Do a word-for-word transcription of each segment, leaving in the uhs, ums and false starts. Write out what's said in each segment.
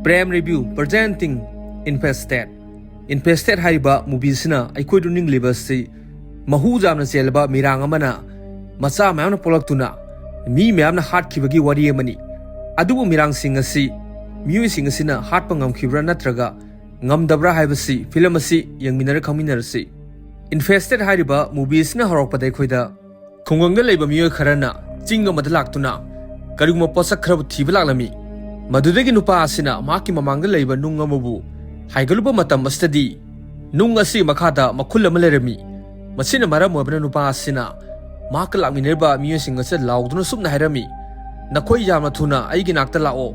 Prem Review presenting Infested. Infested ꯍꯥꯏꯔꯤꯕ movie ꯑꯁꯤꯅ ꯑꯩꯈꯣꯏꯗ ꯎꯠꯅꯤꯡꯂꯤꯕ ꯑꯁꯤ ꯃꯍꯨ ꯌꯥꯝꯅ ꯆꯦꯜꯂꯕ ꯃꯤꯔꯥꯡ ꯑꯃꯅ ꯃꯆꯥ ꯃꯌꯥꯝꯅ ꯄꯣꯛꯂꯛꯇꯨꯅ ꯃꯤ ꯃꯌꯥꯝꯅ ꯍꯥꯠꯈꯤꯕꯒꯤ ꯋꯥꯔꯤ ꯑꯃꯅꯤ꯫ ꯑꯗꯨꯕꯨ ꯃꯤꯔꯥꯡꯁꯤꯡ ꯑꯁꯤ ꯃꯤꯑꯣꯏꯁꯤꯡ ꯑꯁꯤꯅ ꯍꯥꯠꯄ ꯉꯝꯈꯤꯕ꯭ꯔꯥ ꯅꯠꯇ꯭ꯔꯒ ꯉꯝꯗꯕ꯭ꯔꯥ ꯍꯥꯏꯕꯁꯤ film ꯑꯁꯤ ꯌꯦꯡꯃꯤꯟꯅꯔ ꯈꯪꯃꯤꯟꯅꯔꯁꯤ꯫ Infested ꯍꯥꯏꯔꯤꯕ movie ꯑꯁꯤꯅ ꯍꯧꯔꯛꯄꯗ ꯑꯩꯈꯣꯏꯗ ꯈꯨꯡꯒꯪꯗ ꯂꯩꯕ ꯃꯤꯑꯣꯏ ꯈꯔꯅ ꯆꯤꯡ ꯑꯃꯗ ꯂꯥꯛꯇꯨꯅ ꯀꯔꯤꯒꯨꯝꯕ ꯄꯣꯠꯁꯛ ꯈꯔꯕꯨ ꯊꯤꯕ ꯂꯥꯛꯂꯝꯃꯤ꯫ ꯃꯗꯨꯗꯒꯤ ꯅꯨꯄꯥ ꯑꯁꯤꯅ ꯃꯍꯥꯛꯀꯤ ꯃꯃꯥꯡꯗ ꯂꯩꯕ ꯅꯨꯡ ꯑꯃꯕꯨ ꯍꯥꯏꯒꯠꯂꯨꯕ ꯃꯇꯝ ꯑꯁꯤꯗꯗꯤ ꯅꯨꯡ ꯑꯁꯤ ꯃꯈꯥꯗ ꯃꯈꯨꯜ ꯑꯃ ꯂꯩꯔꯝꯃꯤ꯫ ꯃꯁꯤꯅ ꯃꯔꯝ ꯑꯣꯏꯕꯅ ꯅꯨꯄꯥ ꯑꯁꯤꯅ ꯃꯍꯥꯛꯀ ꯂꯥꯛꯃꯤꯟꯅꯔꯤꯕ ꯃꯤꯑꯣꯏꯁꯤꯡ ꯑꯁꯤꯗ ꯂꯥꯎꯗꯨꯅ ꯁꯨꯝꯅ ꯍꯥꯏꯔꯝꯃꯤ, "ꯅꯈꯣꯏ ꯌꯥꯝꯅ ꯊꯨꯅ ꯑꯩꯒꯤ ꯅꯥꯛꯇ ꯂꯥꯛꯑꯣ,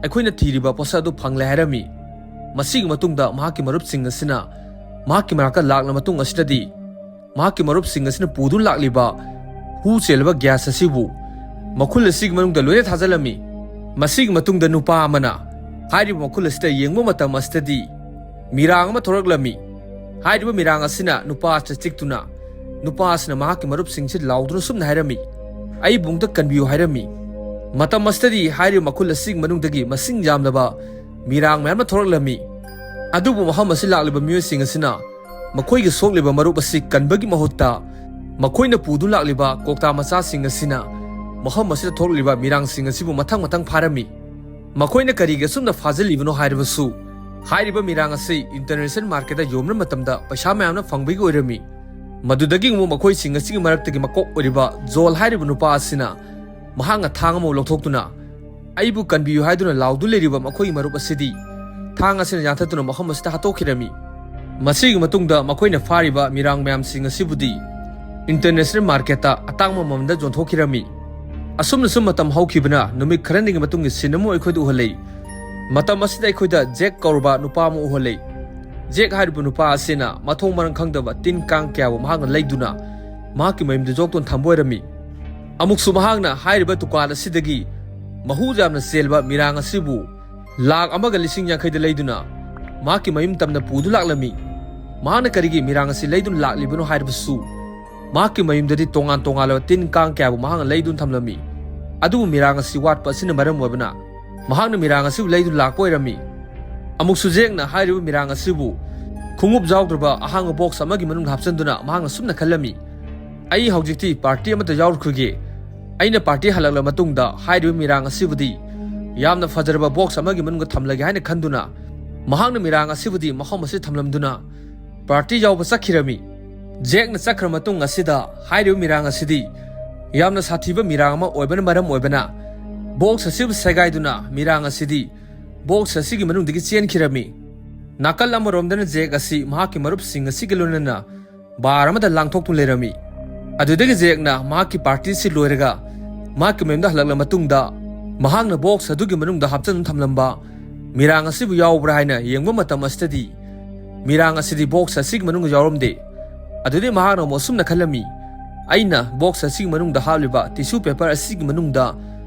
ꯑꯩꯈꯣꯏꯅ ꯊꯤꯔꯤꯕ ꯄꯣꯠꯁꯛ ꯑꯗꯨ ꯐꯪꯂꯦ" ꯍꯥꯏꯔꯝꯃꯤ꯫ ꯃꯁꯤꯒꯤ ꯃꯇꯨꯡꯗ ꯃꯍꯥꯛꯀꯤ ꯃꯔꯨꯞꯁꯤꯡ ꯑꯁꯤꯅ ꯃꯍꯥꯛꯀꯤ ꯃꯅꯥꯛꯇ ꯂꯥꯛꯂ ꯃꯇꯨꯡ ꯑꯁꯤꯗꯗꯤ ꯃꯍꯥꯛꯀꯤ ꯃꯔꯨꯞꯁꯤꯡ ꯑꯁꯤꯅ ꯄꯨꯗꯨꯅ ꯂꯥꯛꯂꯤꯕ ꯍꯨ ꯆꯦꯜꯂꯕ gas ꯑꯁꯤꯕꯨ ꯃꯈꯨꯜ ꯑꯁꯤꯒꯤ ꯃꯅꯨꯡꯗ ꯂꯣꯏꯅ ꯊꯥꯖꯤꯜꯂꯝꯃꯤ꯫ ꯃꯁꯤꯒꯤ ꯃꯇꯨꯡꯗ ꯅꯨꯄꯥ ꯑꯃꯅ ꯍꯥꯏꯔꯤꯕ ꯃꯈꯨꯜ ꯑꯁꯤꯗ ꯌꯦꯡꯕ ꯃꯇꯝ ꯑꯁꯤꯗꯗꯤ ꯃꯤꯔꯥꯡ ꯑꯃ ꯊꯣꯔꯛꯂꯝꯃꯤ꯫ ꯍꯥꯏꯔꯤꯕ ꯃꯤꯔꯥꯡ ꯑꯁꯤꯅ ꯅꯨꯄꯥ ꯑꯁꯤꯗ ꯆꯤꯛꯇꯨꯅ ꯅꯨꯄꯥ ꯑꯁꯤꯅ ꯃꯍꯥꯛꯀꯤ ꯃꯔꯨꯞꯁꯤꯡꯁꯤ ꯂꯥꯎꯗꯨꯅ ꯁꯨꯝꯅ ꯍꯥꯏꯔꯝꯃꯤ, "ꯑꯩꯕꯨ ꯑꯃꯨꯛꯇ ꯀꯟꯕꯤꯌꯨ" ꯍꯥꯏꯔꯝꯃꯤ꯫ ꯃꯇꯝ ꯑꯁꯤꯗꯗꯤ ꯍꯥꯏꯔꯤꯕ ꯃꯈꯨꯜ ꯑꯁꯤꯒꯤ ꯃꯅꯨꯡꯗꯒꯤ ꯃꯁꯤꯡ ꯌꯥꯝꯂꯕ ꯃꯤꯔꯥꯡ ꯃꯌꯥꯝ ꯑꯃ ꯊꯣꯔꯛꯂꯝꯃꯤ꯫ ꯑꯗꯨꯕꯨ ꯃꯐꯝ ꯑꯁꯤ ꯂꯥꯛꯂꯤꯕ ꯃꯤꯑꯣꯏꯁꯤꯡ ꯑꯁꯤꯅ ꯃꯈꯣꯏꯒꯤ ꯁꯣꯛꯂꯤꯕ ꯃꯔꯨꯞ ꯑꯁꯤ ꯀꯟꯕꯒꯤ ꯃꯍꯨꯠꯇ ꯃꯈꯣꯏꯅ ꯄꯨꯗꯨꯅ ꯂꯥꯛꯂꯤꯕ ꯀꯧꯇꯥ ꯃꯆꯥꯁꯤꯡ ꯑꯁꯤꯅ ꯃꯐꯝ ꯑꯁꯤꯗ ꯊꯣꯛꯂꯤꯕ ꯃꯤꯔꯥꯡꯁꯤꯡ ꯑꯁꯤꯕꯨ ꯃꯊꯪ ꯃꯊꯪ ꯐꯥꯔꯝꯃꯤ꯫ ꯃꯈꯣꯏꯅ ꯀꯔꯤꯒꯤ ꯑꯁꯨꯝꯅ ꯐꯥꯖꯤꯜꯂꯤꯕꯅꯣ ꯍꯥꯏꯔꯕꯁꯨ, ꯍꯥꯏꯔꯤꯕ ꯃꯤꯔꯥꯡ ꯑꯁꯤ international marketꯇ ꯌꯣꯟꯕ ꯃꯇꯝꯗ ꯄꯩꯁꯥ ꯃꯌꯥꯝꯅ ꯐꯪꯕꯒꯤ ꯑꯣꯏꯔꯝꯃꯤ꯫ ꯃꯗꯨꯗꯒꯤ ꯑꯃꯨꯛ ꯃꯈꯣꯏꯁꯤꯡ ꯑꯁꯤꯒꯤ ꯃꯔꯛꯇꯒꯤ ꯃꯀꯣꯛ ꯑꯣꯏꯔꯤꯕ ꯖꯣꯜ ꯍꯥꯏꯔꯤꯕ ꯅꯨꯄꯥ ꯑꯁꯤꯅ ꯃꯍꯥꯛꯅ ꯊꯥꯡ ꯑꯃ ꯂꯧꯊꯣꯛꯇꯨꯅ, "ꯑꯩꯕꯨ ꯀꯟꯕꯤꯌꯨ" ꯍꯥꯏꯗꯨꯅ ꯂꯥꯎꯗꯨꯅ ꯂꯩꯔꯤꯕ ꯃꯈꯣꯏꯒꯤ ꯃꯔꯨꯞ ꯑꯁꯤꯗꯤ ꯊꯥꯡ ꯑꯁꯤꯅ ꯌꯥꯟꯊꯠꯇꯨꯅ ꯃꯐꯝ ꯑꯁꯤꯗ ꯍꯥꯠꯇꯣꯛꯈꯤꯔꯝꯃꯤ꯫ ꯃꯁꯤꯒꯤ ꯃꯇꯨꯡꯗ ꯃꯈꯣꯏꯅ ꯐꯥꯔꯤꯕ ꯃꯤꯔꯥꯡ ꯃꯌꯥꯝꯁꯤꯡ ꯑꯁꯤꯕꯨꯗꯤ international marketꯇ ꯑꯇꯥꯡꯕ ꯃꯃꯜꯗ ꯌꯣꯟꯊꯣꯛꯈꯤꯔꯝꯃꯤ꯫ ꯑꯁꯨꯝꯅ ꯁꯨꯝ ꯃꯇꯝ ꯍꯧꯈꯤꯕꯅ ꯅꯨꯃꯤꯠ ꯈꯔꯅꯤꯒꯤ ꯃꯇꯨꯡꯒꯤ scene ꯑꯃ ꯑꯩꯈꯣꯏꯗ ꯎꯍꯜꯂꯤ꯫ ꯃꯇꯝ ꯑꯁꯤꯗ ꯑꯩꯈꯣꯏꯗ ꯖꯦꯛ ꯀꯧꯔꯕ ꯅꯨꯄꯥ ꯑꯃ ꯎꯍꯜꯂꯤ꯫ ꯖꯦꯛ ꯍꯥꯏꯔꯤꯕ ꯅꯨꯄꯥ ꯑꯁꯤꯅ ꯃꯊꯣꯡ ꯃꯔꯝ ꯈꯪꯗꯕ ꯇꯤꯟ ꯀꯥꯡ ꯀꯌꯥꯕꯨ ꯃꯍꯥꯛꯅ ꯂꯩꯗꯨꯅ ꯃꯍꯥꯛꯀꯤ ꯃꯌꯨꯝꯗ ꯌꯣꯛꯇꯨꯅ ꯊꯝꯕ ꯑꯣꯏꯔꯝꯃꯤ꯫ ꯑꯃꯨꯛꯁꯨ ꯃꯍꯥꯛꯅ ꯍꯥꯏꯔꯤꯕ ꯗꯨꯀꯥꯟ ꯑꯁꯤꯗꯒꯤ ꯃꯍꯨ ꯌꯥꯝꯅ ꯆꯦꯜꯕ ꯃꯤꯔꯥꯡ ꯑꯁꯤꯕꯨ ꯂꯥꯈ ꯑꯃꯒ ꯂꯤꯁꯤꯡ ꯌꯥꯡꯈꯩꯗ ꯂꯩꯗꯨꯅ ꯃꯍꯥꯛꯀꯤ ꯃꯌꯨꯝ ꯇꯝꯅ ꯄꯨꯗꯨ ꯂꯥꯛꯂꯝꯃꯤ꯫ ꯃꯍꯥꯛꯅ ꯀꯔꯤꯒꯤ ꯃꯤꯔꯥꯡ ꯑꯁꯤ ꯂꯩꯗꯨꯅ ꯂꯥꯛꯂꯤꯕꯅꯣ ꯍꯥꯏꯔꯕꯁꯨ, ꯃꯍꯥꯛꯀꯤ ꯃꯌꯨꯝꯗꯗꯤ ꯇꯣꯉꯥꯟ ꯇꯣꯉꯥꯟꯂꯕ ꯇꯤꯟ ꯀꯥꯡ ꯀꯌꯥꯕꯨ ꯃꯍꯥꯛꯅ ꯂꯩꯗꯨꯅ ꯊꯝꯂꯝꯃꯤ꯫ ꯑꯗꯨꯕꯨ ꯃꯤꯔꯥꯡ ꯑꯁꯤ ꯋꯥꯠꯄ ꯑꯁꯤꯅ ꯃꯔꯝ ꯑꯣꯏꯕꯅ ꯃꯍꯥꯛꯅ ꯃꯤꯔꯥꯡ ꯑꯁꯤꯕꯨ ꯂꯩꯗꯨꯅ ꯂꯥꯛꯄ ꯑꯣꯏꯔꯝꯃꯤ꯫ ꯑꯃꯨꯛꯁꯨ ꯖꯦꯛꯅ ꯍꯥꯏꯔꯤꯕ ꯃꯤꯔꯥꯡ ꯑꯁꯤꯕꯨ ꯈꯣꯡꯎꯞ ꯌꯥꯎꯗ꯭ꯔꯕ ꯑꯍꯥꯡꯕ ꯕꯣꯛꯁ ꯑꯃꯒꯤ ꯃꯅꯨꯡꯗ ꯍꯥꯞꯆꯤꯟꯗꯨꯅ ꯃꯍꯥꯛꯅ ꯁꯨꯝꯅ ꯈꯜꯂꯝꯃꯤ, "ꯑꯩ ꯍꯧꯖꯤꯛꯇꯤ ꯄꯥꯔꯇꯤ ꯑꯃꯗ ꯌꯥꯎꯔꯨꯈꯤꯒꯦ꯫ ꯑꯩꯅ ꯄꯥꯔꯇꯤ ꯍꯜꯂꯛꯂꯕ ꯃꯇꯨꯡꯗ ꯍꯥꯏꯔꯤꯕ ꯃꯤꯔꯥꯡ ꯑꯁꯤꯕꯨꯗꯤ ꯌꯥꯝꯅ ꯐꯖꯔꯕ ꯕꯣꯛꯁ ꯑꯃꯒꯤ ꯃꯅꯨꯡꯗ ꯊꯝꯂꯒꯦ" ꯍꯥꯏꯅ ꯈꯟꯗꯨꯅ ꯃꯍꯥꯛꯅ ꯃꯤꯔꯥꯡ ꯑꯁꯤꯕꯨꯗꯤ ꯃꯐꯝ ꯑꯁꯤꯗ ꯊꯝꯂꯝꯗꯨꯅ ꯄꯥꯔꯇꯤ ꯌꯥꯎꯕ ꯆꯠꯈꯤꯔꯝꯃꯤ꯫ ꯖꯦꯛꯅ ꯆꯠꯈ꯭ꯔ ꯃꯇꯨꯡ ꯑꯁꯤꯗ ꯍꯥꯏꯔꯤꯕ ꯃꯤꯔꯥꯡ ꯑꯁꯤꯗꯤ ꯌꯥꯝꯅ ꯁꯥꯊꯤꯕ ꯃꯤꯔꯥꯡ ꯑꯃ ꯑꯣꯏꯕꯅ ꯃꯔꯝ ꯑꯣꯏꯕꯅ ꯕꯣꯛꯁ ꯑꯁꯤꯕꯨ ꯁꯦꯒꯥꯏꯗꯨꯅ ꯃꯤꯔꯥꯡ ꯑꯁꯤꯗꯤ ꯕꯣꯛꯁ ꯑꯁꯤꯒꯤ ꯃꯅꯨꯡꯗꯒꯤ ꯆꯦꯟꯈꯤꯔꯝꯃꯤ꯫ ꯅꯥꯀꯜ ꯑꯃꯔꯣꯝꯗꯅ ꯖꯦꯛ ꯑꯁꯤ ꯃꯍꯥꯛꯀꯤ ꯃꯔꯨꯞꯁꯤꯡ ꯑꯁꯤꯒ ꯂꯣꯏꯅꯅ ꯕꯥꯔ ꯑꯃꯗ ꯂꯥꯡꯊꯣꯛꯇꯨꯅ ꯂꯩꯔꯝꯃꯤ꯫ ꯑꯗꯨꯗꯒꯤ ꯖꯦꯛꯅ ꯃꯍꯥꯛꯀꯤ ꯄꯥꯔꯇꯤ ꯑꯁꯤ ꯂꯣꯏꯔꯒ ꯃꯍꯥꯛꯀꯤ ꯃꯌꯨꯝꯗ ꯍꯜꯂꯛꯂ ꯃꯇꯨꯡꯗ ꯃꯍꯥꯛꯅ ꯕꯣꯛꯁ ꯑꯗꯨꯒꯤ ꯃꯅꯨꯡꯗ ꯍꯥꯞꯆꯤꯟꯗꯨꯅ ꯊꯝꯂꯝꯕ ꯃꯤꯔꯥꯡ ꯑꯁꯤꯕꯨ ꯌꯥꯎꯕ꯭ꯔꯥ ꯍꯥꯏꯅ ꯌꯦꯡꯕ ꯃꯇꯝ ꯑꯁꯤꯗꯗꯤ ꯃꯤꯔꯥꯡ ꯑꯁꯤꯗꯤ ꯕꯣꯛꯁ ꯑꯁꯤꯒꯤ ꯃꯅꯨꯡꯗ ꯌꯥꯎꯔꯝꯗꯦ꯫ ꯑꯗꯨꯗꯤ ꯃꯍꯥꯛꯅ ꯑꯃꯨꯛ ꯑꯁꯨꯝꯅ ꯈꯜꯂꯝꯃꯤ, "ꯑꯩꯅ ꯕꯣꯛꯁ ꯑꯁꯤꯒꯤ ꯃꯅꯨꯡꯗ ꯍꯥꯞꯂꯤꯕ ꯇꯤꯁꯨ ꯄꯦꯄꯔ ꯑꯁꯤꯒꯤ ꯃꯅꯨꯡꯗ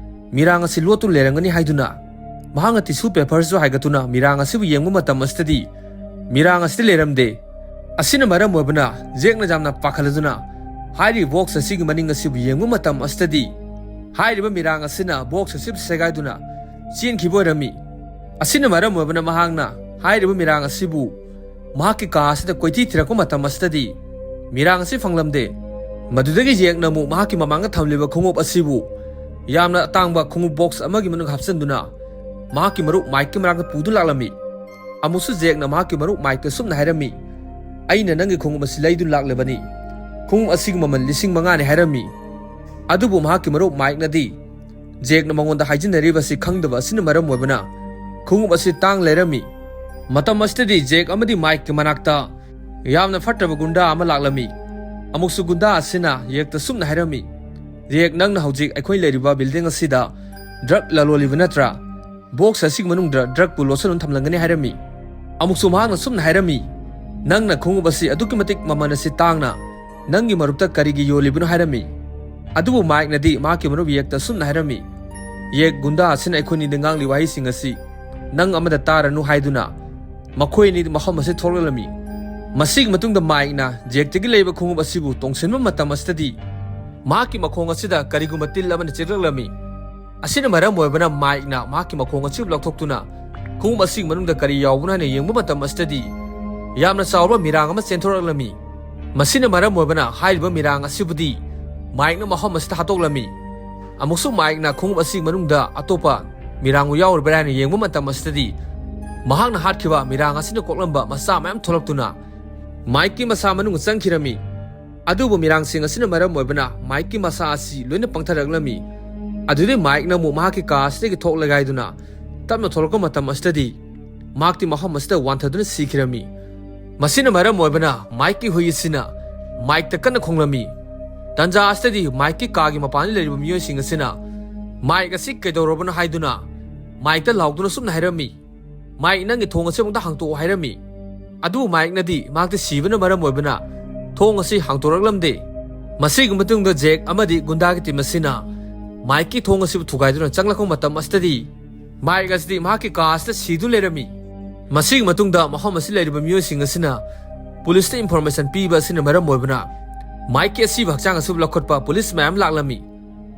ꯃꯤꯔꯥꯡ ꯑꯁꯤ ꯂꯣꯠꯇꯨꯅ ꯂꯩꯔꯝꯒꯅꯤ" ꯍꯥꯏꯗꯨꯅ ꯃꯍꯥꯛꯅ ꯇꯤꯁꯨ ꯄꯦꯄꯔꯁꯨ ꯍꯥꯏꯒꯠꯇꯨꯅ ꯃꯤꯔꯥꯡ ꯑꯁꯤꯕꯨ ꯌꯦꯡꯕ ꯃꯇꯝ ꯑꯁꯤꯗꯗꯤ ꯃꯤꯔꯥꯡ ꯑꯁꯤꯗ ꯂꯩꯔꯝꯗꯦ꯫ ꯑꯁꯤꯅ ꯃꯔꯝ ꯑꯣꯏꯕꯅ ꯖꯦꯛꯅ ꯌꯥꯝꯅ ꯄꯥꯈꯠꯂꯗꯨꯅ ꯍꯥꯏꯔꯤꯕ ꯕꯣꯛꯁ ꯑꯁꯤꯒꯤ ꯃꯅꯤꯡ ꯑꯁꯤꯕꯨ ꯌꯦꯡꯕ ꯃꯇꯝ ꯑꯁꯤꯗꯗꯤ ꯍꯥꯏꯔꯤꯕ ꯃꯤꯔꯥꯡ ꯑꯁꯤꯅ ꯕꯣꯛꯁ ꯑꯁꯤꯕꯨ ꯁꯦꯒꯥꯏꯗꯨꯅ ꯆꯦꯟꯈꯤꯕ ꯑꯣꯏꯔꯝꯃꯤ꯫ ꯑꯁꯤꯅ ꯃꯔꯝ ꯑꯣꯏꯕꯅ ꯃꯍꯥꯛꯅ ꯍꯥꯏꯔꯤꯕ ꯃꯤꯔꯥꯡ ꯑꯁꯤꯕꯨ ꯃꯍꯥꯛꯀꯤ ꯀꯥ ꯑꯁꯤꯗ ꯀꯣꯏꯊꯤ ꯊꯤꯔꯛꯄ ꯃꯇꯝ ꯑꯁꯤꯗꯗꯤ ꯃꯤꯔꯥꯡ ꯑꯁꯤ ꯐꯪꯂꯝꯗꯦ꯫ ꯃꯗꯨꯗꯒꯤ ꯖꯦꯛꯅ ꯑꯃꯨꯛ ꯃꯍꯥꯛꯀꯤ ꯃꯃꯥꯡꯗ ꯊꯝꯂꯤꯕ ꯈꯣꯡꯎꯞ ꯑꯁꯤꯕꯨ ꯌꯥꯝꯅ ꯑꯇꯥꯡꯕ ꯈꯣꯡꯎꯞ ꯕꯣꯛꯁ ꯑꯃꯒꯤ ꯃꯅꯨꯡꯗ ꯍꯥꯞꯆꯤꯟꯗꯨꯅ ꯃꯍꯥꯛꯀꯤ ꯃꯔꯨꯞ ꯃꯥꯏꯛꯀꯤ ꯃꯅꯥꯛꯇ ꯄꯨꯗꯨꯅ ꯂꯥꯛꯂꯝꯃꯤ꯫ ꯑꯃꯨꯛꯁꯨ ꯖꯦꯛꯅ ꯃꯍꯥꯛꯀꯤ ꯃꯔꯨꯞ ꯃꯥꯏꯛꯇ ꯁꯨꯝꯅ ꯍꯥꯏꯔꯝꯃꯤ, "ꯑꯩꯅ ꯅꯪꯒꯤ ꯈꯣꯡꯎꯞ ꯑꯁꯤ ꯂꯩꯗꯨꯅ ꯂꯥꯛꯂꯕꯅꯤ꯫ ꯈꯣꯡꯎꯞ ꯑꯁꯤꯒꯤ ꯃꯃꯜ ꯂꯤꯁꯤꯡ ꯃꯉꯥꯅꯤ" ꯍꯥꯏꯔꯝꯃꯤ꯫ ꯑꯗꯨꯕꯨ ꯃꯍꯥꯛꯀꯤ ꯃꯔꯨꯞ ꯃꯥꯏꯛꯅꯗꯤ ꯖꯦꯛꯅ ꯃꯉꯣꯟꯗ ꯍꯥꯏꯖꯤꯟꯅꯔꯤꯕ ꯑꯁꯤ ꯈꯪꯗꯕ ꯑꯁꯤꯅ ꯃꯔꯝ ꯑꯣꯏꯕꯅ ꯈꯣꯡꯎꯞ ꯑꯁꯤ ꯇꯥꯡ ꯂꯩꯔꯝꯃꯤ꯫ ꯃꯇꯝ ꯑꯁꯤꯗꯗꯤ ꯖꯦꯛ ꯑꯃꯗꯤ ꯃꯥꯏꯛꯀꯤ ꯃꯅꯥꯛꯇ ꯌꯥꯝꯅ ꯐꯠꯇꯕ ꯒꯨꯟꯗꯥ ꯑꯃ ꯂꯥꯛꯂꯝꯃꯤ꯫ ꯑꯃꯨꯛꯁꯨ ꯒꯨꯟꯗꯥ ꯑꯁꯤꯅ ꯖꯦꯛꯇ ꯁꯨꯝꯅ ꯍꯥꯏꯔꯝꯃꯤ, "ꯖꯦꯛ, ꯅꯪꯅ ꯍꯧꯖꯤꯛ ꯑꯩꯈꯣꯏ ꯂꯩꯔꯤꯕ ꯕꯤꯜꯗꯤꯡ ꯑꯁꯤꯗ ꯗ꯭ꯔꯒ ꯂꯂꯣꯜꯂꯤꯕ ꯅꯠꯇ꯭ꯔꯥ? ꯕꯣꯛꯁ ꯑꯁꯤꯒꯤ ꯃꯅꯨꯡꯗ ꯗ꯭ꯔꯒꯄꯨ ꯂꯣꯠꯁꯤꯟꯗꯨꯅ ꯊꯝꯂꯝꯒꯅꯤ" ꯍꯥꯏꯔꯝꯃꯤ꯫ ꯑꯃꯨꯛꯁꯨ ꯃꯍꯥꯛꯅ ꯁꯨꯝꯅ ꯍꯥꯏꯔꯝꯃꯤ, "ꯅꯪꯅ ꯈꯣꯡꯎꯞ ꯑꯁꯤ ꯑꯗꯨꯛꯀꯤ ꯃꯇꯤꯛ ꯃꯃꯜ ꯑꯁꯤ ꯇꯥꯡꯅ ꯅꯪꯒꯤ ꯃꯔꯨꯞꯇ ꯀꯔꯤꯒꯤ ꯌꯣꯜꯂꯤꯕꯅꯣ?" ꯍꯥꯏꯔꯝꯃꯤ꯫ ꯑꯗꯨꯕꯨ ꯃꯥꯏꯛꯅꯗꯤ ꯃꯍꯥꯛꯀꯤ ꯃꯔꯨꯞ ꯖꯦꯛꯇ ꯁꯨꯝꯅ ꯍꯥꯏꯔꯝꯃꯤ, "ꯖꯦꯛ, ꯒꯨꯟꯗꯥ ꯑꯁꯤꯅ ꯑꯩꯈꯣꯏꯅꯤꯗ ꯉꯥꯡꯂꯤ ꯋꯥꯍꯩꯁꯤꯡ ꯑꯁꯤ ꯅꯪ ꯑꯃꯗ ꯇꯥꯔꯅꯨ" ꯍꯥꯏꯗꯨꯅ ꯃꯈꯣꯏ ꯑꯅꯤꯗꯤ ꯃꯐꯝ ꯑꯁꯤ ꯊꯣꯛꯂꯛꯂꯝꯃꯤ꯫ ꯃꯁꯤꯒꯤ ꯃꯇꯨꯡꯗ ꯃꯥꯏꯛꯅ ꯖꯦꯛꯇꯒꯤ ꯂꯩꯕ ꯈꯣꯡꯎꯞ ꯑꯁꯤꯕꯨ ꯇꯣꯡꯁꯤꯟꯕ ꯃꯇꯝ ꯑꯁꯤꯗꯗꯤ ꯃꯍꯥꯛꯀꯤ ꯃꯈꯣꯡ ꯑꯁꯤꯗ ꯀꯔꯤꯒꯨꯝꯕ ꯇꯤꯜ ꯑꯃꯅ ꯆꯤꯛꯂꯛꯂꯝꯃꯤ꯫ ꯑꯁꯤꯅ ꯃꯔꯝ ꯑꯣꯏꯕꯅ ꯃꯥꯏꯛꯅ ꯃꯍꯥꯛꯀꯤ ꯃꯈꯣꯡ ꯑꯁꯤꯕꯨ ꯂꯧꯊꯣꯛꯇꯨꯅ ꯈꯣꯡꯎꯞ ꯑꯁꯤꯒꯤ ꯃꯅꯨꯡꯗ ꯀꯔꯤ ꯌꯥꯎꯕꯅꯣ ꯍꯥꯏꯅ ꯌꯦꯡꯕ ꯃꯇꯝ ꯑꯁꯤꯗꯗꯤ ꯌꯥꯝꯅ ꯆꯥꯎꯕ ꯃꯤꯔꯥꯡ ꯑꯃ ꯆꯦꯟꯊꯣꯔꯛꯂꯝꯃꯤ꯫ ꯃꯁꯤꯅ ꯃꯔꯝ ꯑꯣꯏꯕꯅ ꯍꯥꯏꯔꯤꯕ ꯃꯤꯔꯥꯡ ꯑꯁꯤꯕꯨꯗꯤ ꯃꯥꯏꯛꯅ ꯃꯐꯝ ꯑꯁꯤꯗ ꯍꯥꯠꯇꯣꯛꯂꯝꯃꯤ꯫ ꯑꯃꯨꯛꯁꯨ ꯃꯥꯏꯛꯅ ꯈꯣꯡꯎꯞ ꯑꯁꯤꯒꯤ ꯃꯅꯨꯡꯗ ꯑꯇꯣꯞꯄ ꯃꯤꯔꯥꯡꯕꯨ ꯌꯥꯎꯔꯤꯕ꯭ꯔꯥ ꯍꯥꯏꯅ ꯌꯦꯡꯕ ꯃꯇꯝ ꯑꯁꯤꯗꯗꯤ ꯃꯍꯥꯛꯅ ꯍꯥꯠꯈꯤꯕ ꯃꯤꯔꯥꯡ ꯑꯁꯤꯅ ꯀꯣꯛꯂꯝꯕ ꯃꯆꯥ ꯃꯌꯥꯝ ꯊꯣꯛꯂꯛꯇꯨꯅ ꯃꯥꯏꯛꯀꯤ ꯃꯁꯥ ꯃꯅꯨꯡ ꯆꯪꯈꯤꯔꯝꯃꯤ꯫ ꯑꯗꯨꯕꯨ ꯃꯤꯔꯥꯡꯁꯤꯡ ꯑꯁꯤꯅ ꯃꯔꯝ ꯑꯣꯏꯕꯅ ꯃꯥꯏꯛꯀꯤ ꯃꯁꯥ ꯑꯁꯤ ꯂꯣꯏꯅ ꯄꯪꯊꯔꯛꯂꯝꯃꯤ꯫ ꯑꯗꯨꯗꯩ ꯃꯥꯏꯛꯅ ꯑꯃꯨꯛ ꯃꯍꯥꯛꯀꯤ ꯀꯥ ꯑꯁꯤꯗꯒꯤ ꯊꯣꯛꯂꯒꯥꯏꯗꯨꯅ ꯇꯞꯅ ꯊꯣꯛꯂꯛꯄ ꯃꯇꯝ ꯑꯁꯤꯗꯗꯤ ꯃꯍꯥꯛꯇꯤ ꯃꯐꯝ ꯑꯁꯤꯗ ꯋꯥꯟꯊꯗꯨꯅ ꯁꯤꯈꯤꯔꯝꯃꯤ꯫ ꯃꯁꯤꯅ ꯃꯔꯝ ꯑꯣꯏꯕꯅ ꯃꯥꯏꯛꯀꯤ ꯍꯨꯏ ꯑꯁꯤꯅ ꯃꯥꯏꯛꯇ ꯀꯟꯅ ꯈꯣꯡꯂꯝꯃꯤ꯫ ꯇꯟꯖꯥ ꯑꯁꯤꯗꯗꯤ ꯃꯥꯏꯛꯀꯤ ꯀꯥꯒꯤ ꯃꯄꯥꯟꯗ ꯂꯩꯔꯤꯕ ꯃꯤꯑꯣꯏꯁꯤꯡ ꯑꯁꯤꯅ ꯃꯥꯏꯛ ꯑꯁꯤ ꯀꯩꯗꯧꯔꯕꯅꯣ ꯍꯥꯏꯗꯨꯅ ꯃꯥꯏꯛꯇ ꯂꯥꯎꯗꯨꯅ ꯁꯨꯝꯅ ꯍꯥꯏꯔꯝꯃꯤ, "ꯃꯥꯏꯛ, ꯅꯪꯒꯤ ꯊꯣꯡ ꯑꯁꯤ ꯑꯃꯨꯛꯇ ꯍꯥꯡꯇꯣꯛꯑꯣ" ꯍꯥꯏꯔꯝꯃꯤ꯫ ꯑꯗꯨꯕꯨ ꯃꯥꯏꯛꯅꯗꯤ ꯃꯍꯥꯛꯇꯤ ꯁꯤꯕꯅ ꯃꯔꯝ ꯑꯣꯏꯕꯅ ꯊꯣꯡ ꯑꯁꯤ ꯍꯥꯡꯇꯣꯔꯛꯂꯝꯗꯦ꯫ ꯃꯁꯤꯒꯤ ꯃꯇꯨꯡꯗ ꯖꯦꯛ ꯑꯃꯗꯤ ꯒꯨꯟꯗꯥꯒꯤ ꯇꯤꯝ ꯑꯁꯤꯅ ꯃꯥꯏꯛꯀꯤ ꯊꯣꯡ ꯑꯁꯤꯕꯨ ꯊꯨꯒꯥꯏꯗꯨꯅ ꯆꯪꯂꯛꯄ ꯃꯇꯝ ꯑꯁꯤꯗꯗꯤ ꯃꯥꯏꯛ ꯑꯁꯤꯗꯤ ꯃꯍꯥꯛꯀꯤ ꯀꯥ ꯑꯁꯤꯗ ꯁꯤꯗꯨꯅ ꯂꯩꯔꯝꯃꯤ꯫ ꯃꯁꯤꯒꯤ ꯃꯇꯨꯡꯗ ꯃꯐꯝ ꯑꯁꯤꯗ ꯂꯩꯔꯤꯕ ꯃꯤꯑꯣꯏꯁꯤꯡ ꯑꯁꯤꯅ ꯄꯨꯂꯤꯁꯇ ꯏꯟꯐꯣꯔꯃꯦꯁꯟ ꯄꯤꯕ ꯑꯁꯤꯅ ꯃꯔꯝ ꯑꯣꯏꯕꯅ ꯃꯥꯏꯛꯀꯤ ꯑꯁꯤꯕ ꯍꯛꯆꯥꯡ ꯑꯁꯤꯕꯨ ꯂꯧꯈꯠꯄ ꯄꯨꯂꯤꯁ ꯃꯌꯥꯝ ꯂꯥꯛꯂꯝꯃꯤ꯫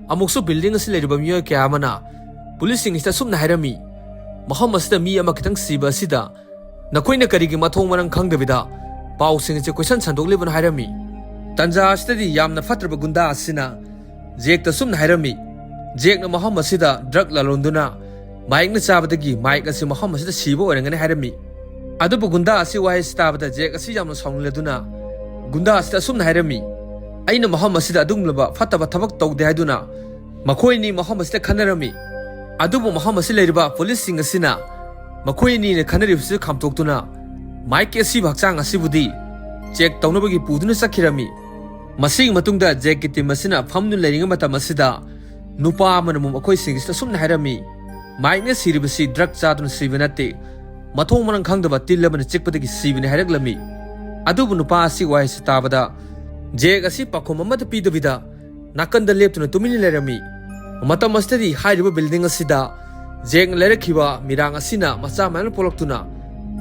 ꯑꯃꯨꯛꯁꯨ ꯕꯤꯜꯗꯤꯡ ꯑꯁꯤ ꯂꯩꯔꯤꯕ ꯃꯤꯑꯣꯏ ꯀꯌꯥ ꯑꯃꯅ ꯄꯨꯂꯤꯁꯁꯤꯡ ꯑꯁꯤꯗ ꯑꯁꯨꯝꯅ ꯍꯥꯏꯔꯝꯃꯤ, "ꯃꯐꯝ ꯑꯁꯤꯗ ꯃꯤ ꯑꯃꯈꯛꯇꯪ ꯁꯤꯕ ꯑꯁꯤꯗ ꯅꯈꯣꯏꯅ ꯀꯔꯤꯒꯤ ꯃꯊꯣꯡ ꯃꯔꯝ ꯈꯪꯗꯕꯤꯗ ꯄꯥꯎꯁꯤꯡ ꯑꯁꯤ ꯀꯣꯏꯁꯟ ꯁꯟꯗꯣꯛꯂꯤꯕꯅꯣ?" ꯍꯥꯏꯔꯝꯃꯤ꯫ ꯇꯟꯖꯥ ꯑꯁꯤꯗꯗꯤ ꯌꯥꯝꯅ ꯐꯠꯇ꯭ꯔꯕ ꯒꯨꯟꯗꯥ ꯑꯁꯤꯅ ꯖꯦꯛꯇ ꯁꯨꯝꯅ ꯍꯥꯏꯔꯝꯃꯤ, "ꯖꯦꯛꯅ ꯃꯐꯝ ꯑꯁꯤꯗ ꯗ꯭ꯔꯒ ꯂꯂꯣꯟꯗꯨꯅ ꯃꯥꯏꯛꯅ ꯆꯥꯕꯗꯒꯤ ꯃꯥꯏꯛ ꯑꯁꯤ ꯃꯐꯝ ꯑꯁꯤꯗ ꯁꯤꯕ ꯑꯣꯏꯔꯝꯒꯅꯤ" ꯍꯥꯏꯔꯝꯃꯤ꯫ ꯑꯗꯨꯕꯨ ꯒꯨꯟꯗꯥ ꯑꯁꯤ ꯋꯥꯍꯩ ꯑꯁꯤ ꯇꯥꯕꯗ ꯖꯦꯛ ꯑꯁꯤ ꯌꯥꯝꯅ ꯁꯥꯎꯅꯤꯡꯂꯗꯨꯅ ꯒꯨꯟꯗꯥ ꯑꯁꯤꯗ ꯑꯁꯨꯝꯅ ꯍꯥꯏꯔꯝꯃꯤ, "ꯑꯩꯅ ꯃꯐꯝ ꯑꯁꯤꯗ ꯑꯗꯨꯒꯨꯝꯂꯕ ꯐꯠꯇꯕ ꯊꯕꯛ ꯇꯧꯗꯦ" ꯍꯥꯏꯗꯨꯅ ꯃꯈꯣꯏ ꯑꯅꯤ ꯃꯐꯝ ꯑꯁꯤꯗ ꯈꯟꯅꯔꯝꯃꯤ꯫ ꯑꯗꯨꯕꯨ ꯃꯐꯝ ꯑꯁꯤꯗ ꯂꯩꯔꯤꯕ ꯄꯨꯂꯤꯁꯁꯤꯡ ꯑꯁꯤꯅ ꯃꯈꯣꯏ ꯑꯅꯤꯅ ꯈꯟꯅꯔꯤꯕꯁꯤ ꯈꯥꯝꯇꯣꯛꯇꯨꯅ ꯃꯥꯏꯛꯀꯤ ꯑꯁꯤꯕ ꯍꯛꯆꯥꯡ ꯑꯁꯤꯕꯨꯗꯤ ꯆꯦꯛ ꯇꯧꯅꯕꯒꯤ ꯄꯨꯗꯨꯅ ꯆꯠꯈꯤꯔꯝꯃꯤ꯫ ꯃꯁꯤꯒꯤ ꯃꯇꯨꯡꯗ ꯖꯦꯛꯀꯤ ꯇꯤꯝ ꯑꯁꯤꯅ ꯐꯝꯗꯨꯅ ꯂꯩꯔꯤꯉꯩ ꯃꯇꯝ ꯑꯁꯤꯗ ꯅꯨꯄꯥ ꯑꯃꯅ ꯑꯃꯨꯛ ꯃꯈꯣꯏꯁꯤꯡ ꯑꯁꯤꯗ ꯑꯁꯨꯝꯅ ꯍꯥꯏꯔꯝꯃꯤ, "ꯃꯥꯏꯛꯅ ꯁꯤꯔꯤꯕꯁꯤ ꯗ꯭ꯔꯒ ꯆꯥꯗꯨꯅ ꯁꯤꯕ ꯅꯠꯇꯦ, ꯃꯊꯣꯡ ꯃꯔꯝ ꯈꯪꯗꯕ ꯇꯤꯜ ꯑꯃꯅ ꯆꯤꯛꯄꯗꯒꯤ ꯁꯤꯕꯅꯤ" ꯍꯥꯏꯔꯛꯂꯝꯃꯤ꯫ ꯑꯗꯨꯕꯨ ꯅꯨꯄꯥ ꯑꯁꯤ ꯋꯥꯍꯩꯁꯤ ꯇꯥꯕꯗ ꯖꯦꯛ ꯑꯁꯤ ꯄꯥꯎꯈꯨꯝ ꯑꯃꯠꯇ ꯄꯤꯗꯕꯤꯗ ꯅꯥꯀꯟꯗ ꯂꯦꯞꯇꯨꯅ ꯇꯨꯃꯤꯟꯅ ꯂꯩꯔꯝꯃꯤ꯫ ꯃꯇꯝ ꯑꯁꯤꯗꯗꯤ ꯍꯥꯏꯔꯤꯕ ꯕꯤꯜꯗꯤꯡ ꯑꯁꯤꯗ ꯖꯦꯛꯅ ꯂꯩꯔꯛꯈꯤꯕ ꯃꯤꯔꯥꯡ ꯑꯁꯤꯅ ꯃꯆꯥ ꯃꯌꯥꯝ ꯄꯣꯛꯂꯛꯇꯨꯅ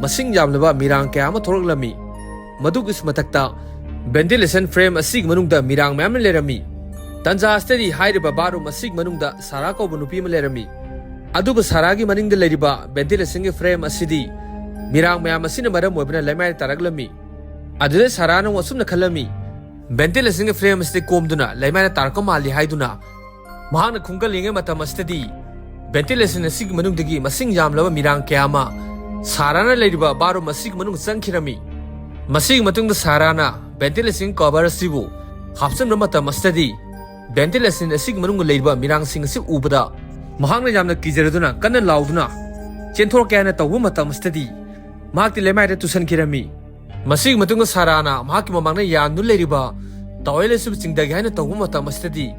ꯃꯁꯤꯡ ꯌꯥꯝꯂꯕ ꯃꯤꯔꯥꯡ ꯀꯌꯥ ꯑꯃ ꯊꯣꯛꯂꯛꯂꯝꯃꯤ꯫ ꯃꯗꯨꯒꯤꯁꯨ ꯃꯊꯛꯇ ventilation frame ꯑꯁꯤꯒꯤ ꯃꯅꯨꯡꯗ ꯃꯤꯔꯥꯡ ꯃꯌꯥꯝ ꯑꯃ ꯂꯩꯔꯝꯃꯤ꯫ ꯇꯟꯖꯥ ꯑꯁꯤꯗꯗꯤ ꯍꯥꯏꯔꯤꯕ ꯕꯥꯔꯨꯝ ꯑꯁꯤꯒꯤ ꯃꯅꯨꯡꯗ ꯁꯥꯔꯥ ꯀꯧꯕ ꯅꯨꯄꯤ ꯑꯃ ꯂꯩꯔꯝꯃꯤ꯫ ꯑꯗꯨꯕꯨ ꯁꯥꯔꯥꯒꯤ ꯃꯅꯤꯡꯗ ꯂꯩꯔꯤꯕ ventilation ꯒꯤ frame ꯑꯁꯤꯗꯤ ꯃꯤꯔꯥꯡ ꯃꯌꯥꯝ ꯑꯁꯤꯅ ꯃꯔꯝ ꯑꯣꯏꯕꯅ ꯂꯩꯃꯥꯏꯗ ꯇꯥꯔꯛꯂꯝꯃꯤ꯫ ꯑꯗꯨꯗ ꯁꯥꯔꯥꯅ ꯑꯃꯨꯛ ꯑꯁꯨꯝꯅ ꯈꯜꯂꯝꯃꯤ, ventilation ꯒꯤ frame ꯑꯁꯤꯗꯤ ꯀꯣꯝꯗꯨꯅ ꯂꯩꯃꯥꯏꯗ ꯇꯥꯔꯛꯄ ꯃꯥꯜꯂꯤ ꯍꯥꯏꯗꯨꯅ꯫ ꯃꯍꯥꯛꯅ ꯈꯨꯝꯒꯠꯂꯤꯉꯩ ꯃꯇꯝ ꯑꯁꯤꯗꯗꯤ ventilation ꯑꯁꯤꯒꯤ ꯃꯅꯨꯡꯗꯒꯤ ꯃꯁꯤꯡ ꯌꯥꯝꯂꯕ ꯃꯤꯔꯥꯡ ꯀꯌꯥ ꯑꯃ ꯁꯥꯔꯥꯅ ꯂꯩꯔꯤꯕ ꯕꯥꯔꯨꯝ ꯑꯁꯤꯒꯤ ꯃꯅꯨꯡꯗ ꯆꯪꯈꯤꯔꯝꯃꯤ꯫ ꯃꯁꯤꯒꯤ ꯃꯇꯨꯡꯗ ꯁꯥꯔꯥꯅ ventilation cover ꯑꯁꯤꯕꯨ ꯍꯥꯞꯆꯤꯟꯕ ꯃꯇꯝ ꯑꯁꯤꯗꯗꯤ ventilation ꯑꯁꯤꯒꯤ ꯃꯅꯨꯡꯗ ꯂꯩꯔꯤꯕ ꯃꯤꯔꯥꯡꯁꯤꯡ ꯑꯁꯤ ꯎꯕꯗ ꯃꯍꯥꯛꯅ ꯌꯥꯝꯅ ꯀꯤꯖꯔꯗꯨꯅ ꯀꯟꯅ ꯂꯥꯎꯗꯨꯅ ꯆꯦꯟꯊꯣꯔꯛꯀꯦ ꯍꯥꯏꯅ ꯇꯧꯕ ꯃꯇꯝ ꯑꯁꯤꯗꯗꯤ ꯃꯍꯥꯛꯇꯤ ꯂꯩꯃꯥꯏꯗ ꯇꯨꯁꯟꯈꯤꯔꯝꯃꯤ꯫ ꯃꯁꯤꯒꯤ ꯃꯇꯨꯡꯗ ꯁꯥꯔꯥꯅ ꯃꯍꯥꯛꯀꯤ ꯃꯃꯥꯡꯗ ꯌꯥꯟꯗꯨꯅ ꯂꯩꯔꯤꯕ towel ꯑꯁꯤꯕꯨ ꯆꯤꯡꯊꯒꯦ ꯍꯥꯏꯅ ꯇꯧꯕ ꯃꯇꯝ ꯑꯁꯤꯗꯗꯤ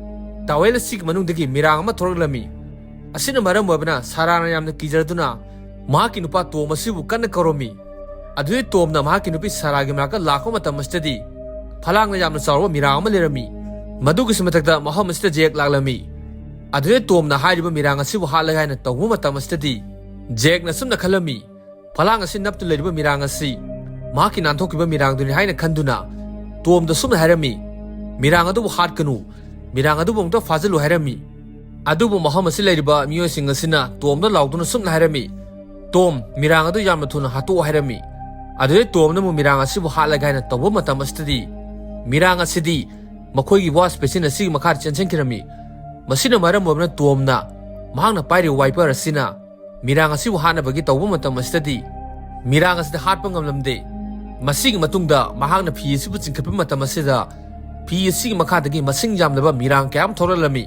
towel ꯑꯁꯤꯒꯤ ꯃꯅꯨꯡꯗꯒꯤ ꯃꯤꯔꯥꯡ ꯑꯃ ꯊꯣꯔꯛꯂꯝꯃꯤ꯫ ꯑꯁꯤꯅ ꯃꯔꯝ ꯑꯣꯏꯕꯅ ꯁꯥꯔꯥꯅ ꯌꯥꯝꯅ ꯀꯤꯖꯔꯗꯨꯅ ꯃꯍꯥꯛꯀꯤ ꯅꯨꯄꯥ ꯇꯣꯝ ꯑꯁꯤꯕꯨ ꯀꯟꯅ ꯀꯧꯔꯝꯃꯤ꯫ ꯑꯗꯨꯗꯩ ꯇꯣꯝꯅ ꯃꯍꯥꯛꯀꯤ ꯅꯨꯄꯤ ꯁꯥꯔꯥꯒꯤ ꯃꯅꯥꯛꯇ ꯂꯥꯛꯄ ꯃꯇꯝ ꯑꯁꯤꯗꯗꯤ ꯐꯂꯥꯡꯅ ꯌꯥꯝꯅ ꯆꯥꯎꯔꯕ ꯃꯤꯔꯥꯡ ꯑꯃ ꯂꯩꯔꯝꯃꯤ꯫ ꯃꯗꯨꯒꯤꯁꯨ ꯃꯊꯛꯇ ꯃꯐꯝ ꯑꯁꯤꯗ ꯖꯦꯛ ꯂꯥꯛꯂꯝꯃꯤ꯫ ꯑꯗꯨꯗꯩ ꯇꯣꯝꯅ ꯍꯥꯏꯔꯤꯕ ꯃꯤꯔꯥꯡ ꯑꯁꯤꯕꯨ ꯍꯥꯠꯂꯒꯦ ꯍꯥꯏꯅ ꯇꯧꯕ ꯃꯇꯝ ꯑꯁꯤꯗꯗꯤ ꯖꯦꯛꯅ ꯁꯨꯝꯅ ꯈꯜꯂꯝꯃꯤ, ꯐꯂꯥꯡ ꯑꯁꯤ ꯅꯞꯇꯨꯅ ꯂꯩꯔꯤꯕ ꯃꯤꯔꯥꯡ ꯑꯁꯤ ꯃꯍꯥꯛꯀꯤ ꯅꯥꯟꯊꯣꯛꯈꯤꯕ ꯃꯤꯔꯥꯡꯗꯨꯅꯤ ꯍꯥꯏꯅ ꯈꯟꯗꯨꯅ ꯇꯣꯝꯗ ꯁꯨꯝꯅ ꯍꯥꯏꯔꯝꯃꯤ, "ꯃꯤꯔꯥꯡ ꯑꯗꯨꯕꯨ ꯍꯥꯠꯀꯅꯨ, ꯃꯤꯔꯥꯡ ꯑꯗꯨꯕꯨ ꯑꯃꯨꯛꯇ ꯐꯥꯖꯤꯜꯂꯨ" ꯍꯥꯏꯔꯝꯃꯤ꯫ ꯑꯗꯨꯕꯨ ꯃꯐꯝ ꯑꯁꯤ ꯂꯩꯔꯤꯕ ꯃꯤꯑꯣꯏꯁꯤꯡ ꯑꯁꯤꯅ ꯇꯣꯝꯗ ꯂꯥꯎꯗꯨꯅ ꯁꯨꯝꯅ ꯍꯥꯏꯔꯝꯃꯤ, "ꯇꯣꯝ, ꯃꯤꯔꯥꯡ ꯑꯗꯨ ꯌꯥꯝꯅ ꯊꯨꯅ ꯍꯥꯠꯇꯣꯛꯎ" ꯍꯥꯏꯔꯝꯃꯤ꯫ ꯑꯗꯨꯗꯩ ꯇꯣꯝꯅ ꯑꯃꯨꯛ ꯃꯤꯔꯥꯡ ꯑꯁꯤꯕꯨ ꯍꯥꯠꯂꯒꯦ ꯍꯥꯏꯅ ꯇꯧꯕ ꯃꯇꯝ ꯑꯁꯤꯗꯗꯤ ꯃꯤꯔꯥꯡ ꯑꯁꯤꯗꯤ ꯃꯈꯣꯏꯒꯤ wash basin ꯑꯁꯤꯒꯤ ꯃꯈꯥꯗ ꯆꯦꯟꯁꯤꯟꯈꯤꯔꯝꯃꯤ꯫ ꯃꯁꯤꯅ ꯃꯔꯝ ꯑꯣꯏꯕꯅ ꯇꯣꯝꯅ ꯃꯍꯥꯛꯅ ꯄꯥꯏꯔꯤꯕ wiper ꯑꯁꯤꯅ ꯃꯤꯔꯥꯡ ꯑꯁꯤꯕꯨ ꯍꯥꯠꯅꯕꯒꯤ ꯇꯧꯕ ꯃꯇꯝ ꯑꯁꯤꯗꯗꯤ ꯃꯤꯔꯥꯡ ꯑꯁꯤꯗ ꯍꯥꯠꯄ ꯉꯝꯂꯝꯗꯦ꯫ ꯃꯁꯤꯒꯤ ꯃꯇꯨꯡꯗ ꯃꯍꯥꯛꯅ ꯐꯤ ꯑꯁꯤꯕꯨ ꯆꯤꯡꯈꯠꯄ ꯃꯇꯝ ꯑꯁꯤꯗ ꯐꯤ ꯑꯁꯤꯒꯤ ꯃꯈꯥꯗꯒꯤ ꯃꯁꯤꯡ ꯌꯥꯝꯂꯕ ꯃꯤꯔꯥꯡ ꯀꯌꯥ ꯑꯃ ꯊꯣꯛꯂꯛꯂꯝꯃꯤ꯫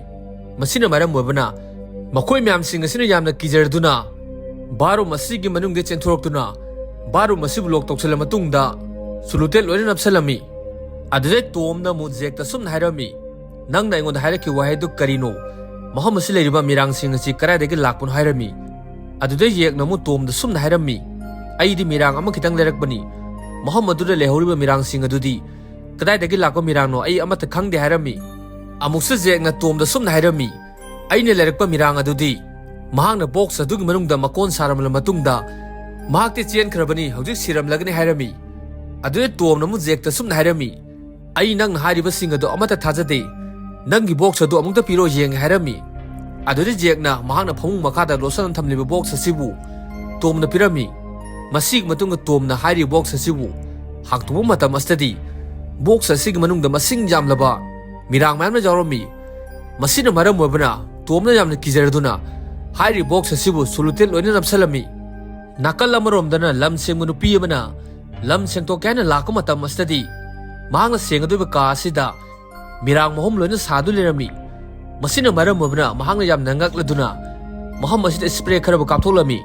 ꯃꯁꯤꯅ ꯃꯔꯝ ꯑꯣꯏꯕꯅ ꯃꯈꯣꯏ ꯃꯌꯥꯝꯁꯤꯡ ꯑꯁꯤꯅ ꯌꯥꯝꯅ ꯀꯤꯖꯔꯗꯨꯅ ꯕꯥꯔꯨꯝ ꯑꯁꯤꯒꯤ ꯃꯅꯨꯡꯗ ꯆꯦꯟꯊꯣꯔꯛꯇꯨꯅ ꯕꯥꯔꯨꯝ ꯑꯁꯤꯕꯨ lock ꯇꯧꯁꯤꯜꯂ ꯃꯇꯨꯡꯗ ꯁꯨꯂꯨꯇꯦꯠ ꯂꯣꯏꯅ ꯅꯞꯁꯤꯜꯂꯝꯃꯤ꯫ ꯑꯗꯨꯗꯩ ꯇꯣꯝꯅ ꯑꯃꯨꯛ ꯖꯦꯛꯇ ꯁꯨꯝꯅ ꯍꯥꯏꯔꯝꯃꯤ, "ꯅꯪꯅ ꯑꯩꯉꯣꯟꯗ ꯍꯥꯏꯔꯛꯈꯤꯕ ꯋꯥꯍꯩꯗꯨ ꯀꯔꯤꯅꯣ? ꯃꯐꯝ ꯑꯁꯤ ꯂꯩꯔꯤꯕ ꯃꯤꯔꯥꯡꯁꯤꯡ ꯑꯁꯤ ꯀꯗꯥꯏꯗꯒꯤ ꯂꯥꯛꯄꯅꯣ?" ꯍꯥꯏꯔꯝꯃꯤ꯫ ꯑꯗꯨꯗꯩ ꯖꯦꯛꯅ ꯑꯃꯨꯛ ꯇꯣꯝꯗ ꯁꯨꯝꯅ ꯍꯥꯏꯔꯝꯃꯤ, "ꯑꯩꯗꯤ ꯃꯤꯔꯥꯡ ꯑꯃꯈꯤꯇꯪ ꯂꯩꯔꯛꯄꯅꯤ꯫ ꯃꯐꯝ ꯑꯗꯨꯗ ꯂꯩꯍꯧꯔꯤꯕ ꯃꯤꯔꯥꯡꯁꯤꯡ ꯑꯗꯨꯗꯤ ꯀꯗꯥꯏꯗꯒꯤ ꯂꯥꯛꯄ ꯃꯤꯔꯥꯡꯅꯣ ꯑꯩ ꯑꯃꯠꯇ ꯈꯪꯗꯦ" ꯍꯥꯏꯔꯝꯃꯤ꯫ ꯑꯃꯨꯛꯁꯨ ꯖꯦꯛꯅ ꯇꯣꯝꯗ ꯁꯨꯝꯅ ꯍꯥꯏꯔꯝꯃꯤ, "ꯑꯩꯅ ꯂꯩꯔꯛꯄ ꯃꯤꯔꯥꯡ ꯑꯗꯨꯗꯤ ꯃꯍꯥꯛꯅ box ꯑꯗꯨꯒꯤ ꯃꯅꯨꯡꯗ ꯃꯀꯣꯟ ꯁꯥꯔꯝꯂꯕ ꯃꯇꯨꯡꯗ ꯃꯍꯥꯛꯇꯤ ꯆꯦꯟꯈ꯭ꯔꯕꯅꯤ, ꯍꯧꯖꯤꯛ ꯁꯤꯔꯝꯂꯒꯅꯤ" ꯍꯥꯏꯔꯝꯃꯤ꯫ ꯑꯗꯨꯗ ꯇꯣꯝꯅ ꯑꯃꯨꯛ ꯖꯦꯛꯇ ꯁꯨꯝꯅ ꯍꯥꯏꯔꯝꯃꯤ, "ꯑꯩ ꯅꯪꯅ ꯍꯥꯏꯔꯤꯕꯁꯤꯡ ꯑꯗꯨ ꯑꯃꯠꯇ ꯊꯥꯖꯗꯦ꯫ "ꯅꯪꯒꯤ ꯕꯣꯛꯁ ꯑꯗꯨ ꯑꯃꯨꯛꯇ ꯄꯤꯔꯣ ꯌꯦꯡꯒꯦ" ꯍꯥꯏꯔꯝꯃꯤ꯫ ꯑꯗꯨꯗ ꯖꯦꯛꯅ ꯃꯍꯥꯛꯅ ꯐꯃꯨꯡ ꯃꯈꯥꯗ ꯂꯣꯠꯁꯤꯟꯅ ꯊꯝꯂꯤꯕ ꯕꯣꯛꯁ ꯑꯁꯤꯕꯨ ꯇꯣꯝꯅ ꯄꯤꯔꯝꯃꯤ꯫ ꯃꯁꯤꯒꯤ ꯃꯇꯨꯡꯗ ꯇꯣꯝꯅ ꯍꯥꯏꯔꯤꯕ ꯕꯣꯛꯁ ꯑꯁꯤꯕꯨ ꯍꯥꯡꯗꯣꯛꯄ ꯃꯇꯝ ꯑꯁꯤꯗꯗꯤ ꯕꯣꯛꯁ ꯑꯁꯤꯒꯤ ꯃꯅꯨꯡꯗ ꯃꯁꯤꯡ ꯌꯥꯝꯂꯕ ꯃꯤꯔꯥꯡ ꯃꯌꯥꯝꯅ ꯌꯥꯎꯔꯝꯃꯤ꯫ ꯃꯁꯤꯅ ꯃꯔꯝ ꯑꯣꯏꯕꯅ ꯇꯣꯝꯅ ꯌꯥꯝꯅ ꯀꯤꯖꯔꯗꯨꯅ ꯍꯥꯏꯔꯤꯕ ꯕꯣꯛꯁ ꯑꯁꯤꯕꯨ ꯁꯨꯂꯨꯇꯦꯠ ꯂꯣꯏꯅ ꯅꯞꯁꯤꯜꯂꯝꯃꯤ꯫ ꯅꯥꯀꯜ ꯑꯃꯔꯣꯝꯗꯅ ꯂꯝ ꯁꯦꯡꯕ ꯅꯨꯄꯤ ꯑꯃꯅ ꯂꯝ ꯁꯦꯡꯗꯣꯛꯀꯦ ꯍꯥꯏꯅ ꯂꯥꯛꯄ ꯃꯇꯝ ꯑꯁꯤꯗꯗꯤ ꯃꯍꯥꯛꯅ ꯁꯦꯡꯒꯗꯧꯔꯤꯕ ꯀꯥ ꯑꯁꯤꯗ ꯃꯤꯔꯥꯡ ꯃꯍꯨꯝ ꯂꯣꯏꯅ ꯁꯥꯗꯨꯅ ꯂꯩꯔꯝꯃꯤ꯫ ꯃꯁꯤꯅ ꯃꯔꯝ ꯑꯣꯏꯕꯅ ꯃꯍꯥꯛꯅ ꯌꯥꯝꯅ ꯉꯛꯂꯗꯨꯅ ꯃꯐꯝ ꯑꯁꯤꯗ ꯏꯁꯄ꯭ꯔꯦ ꯈꯔꯕꯨ ꯀꯥꯞꯊꯣꯛꯂꯝꯃꯤ꯫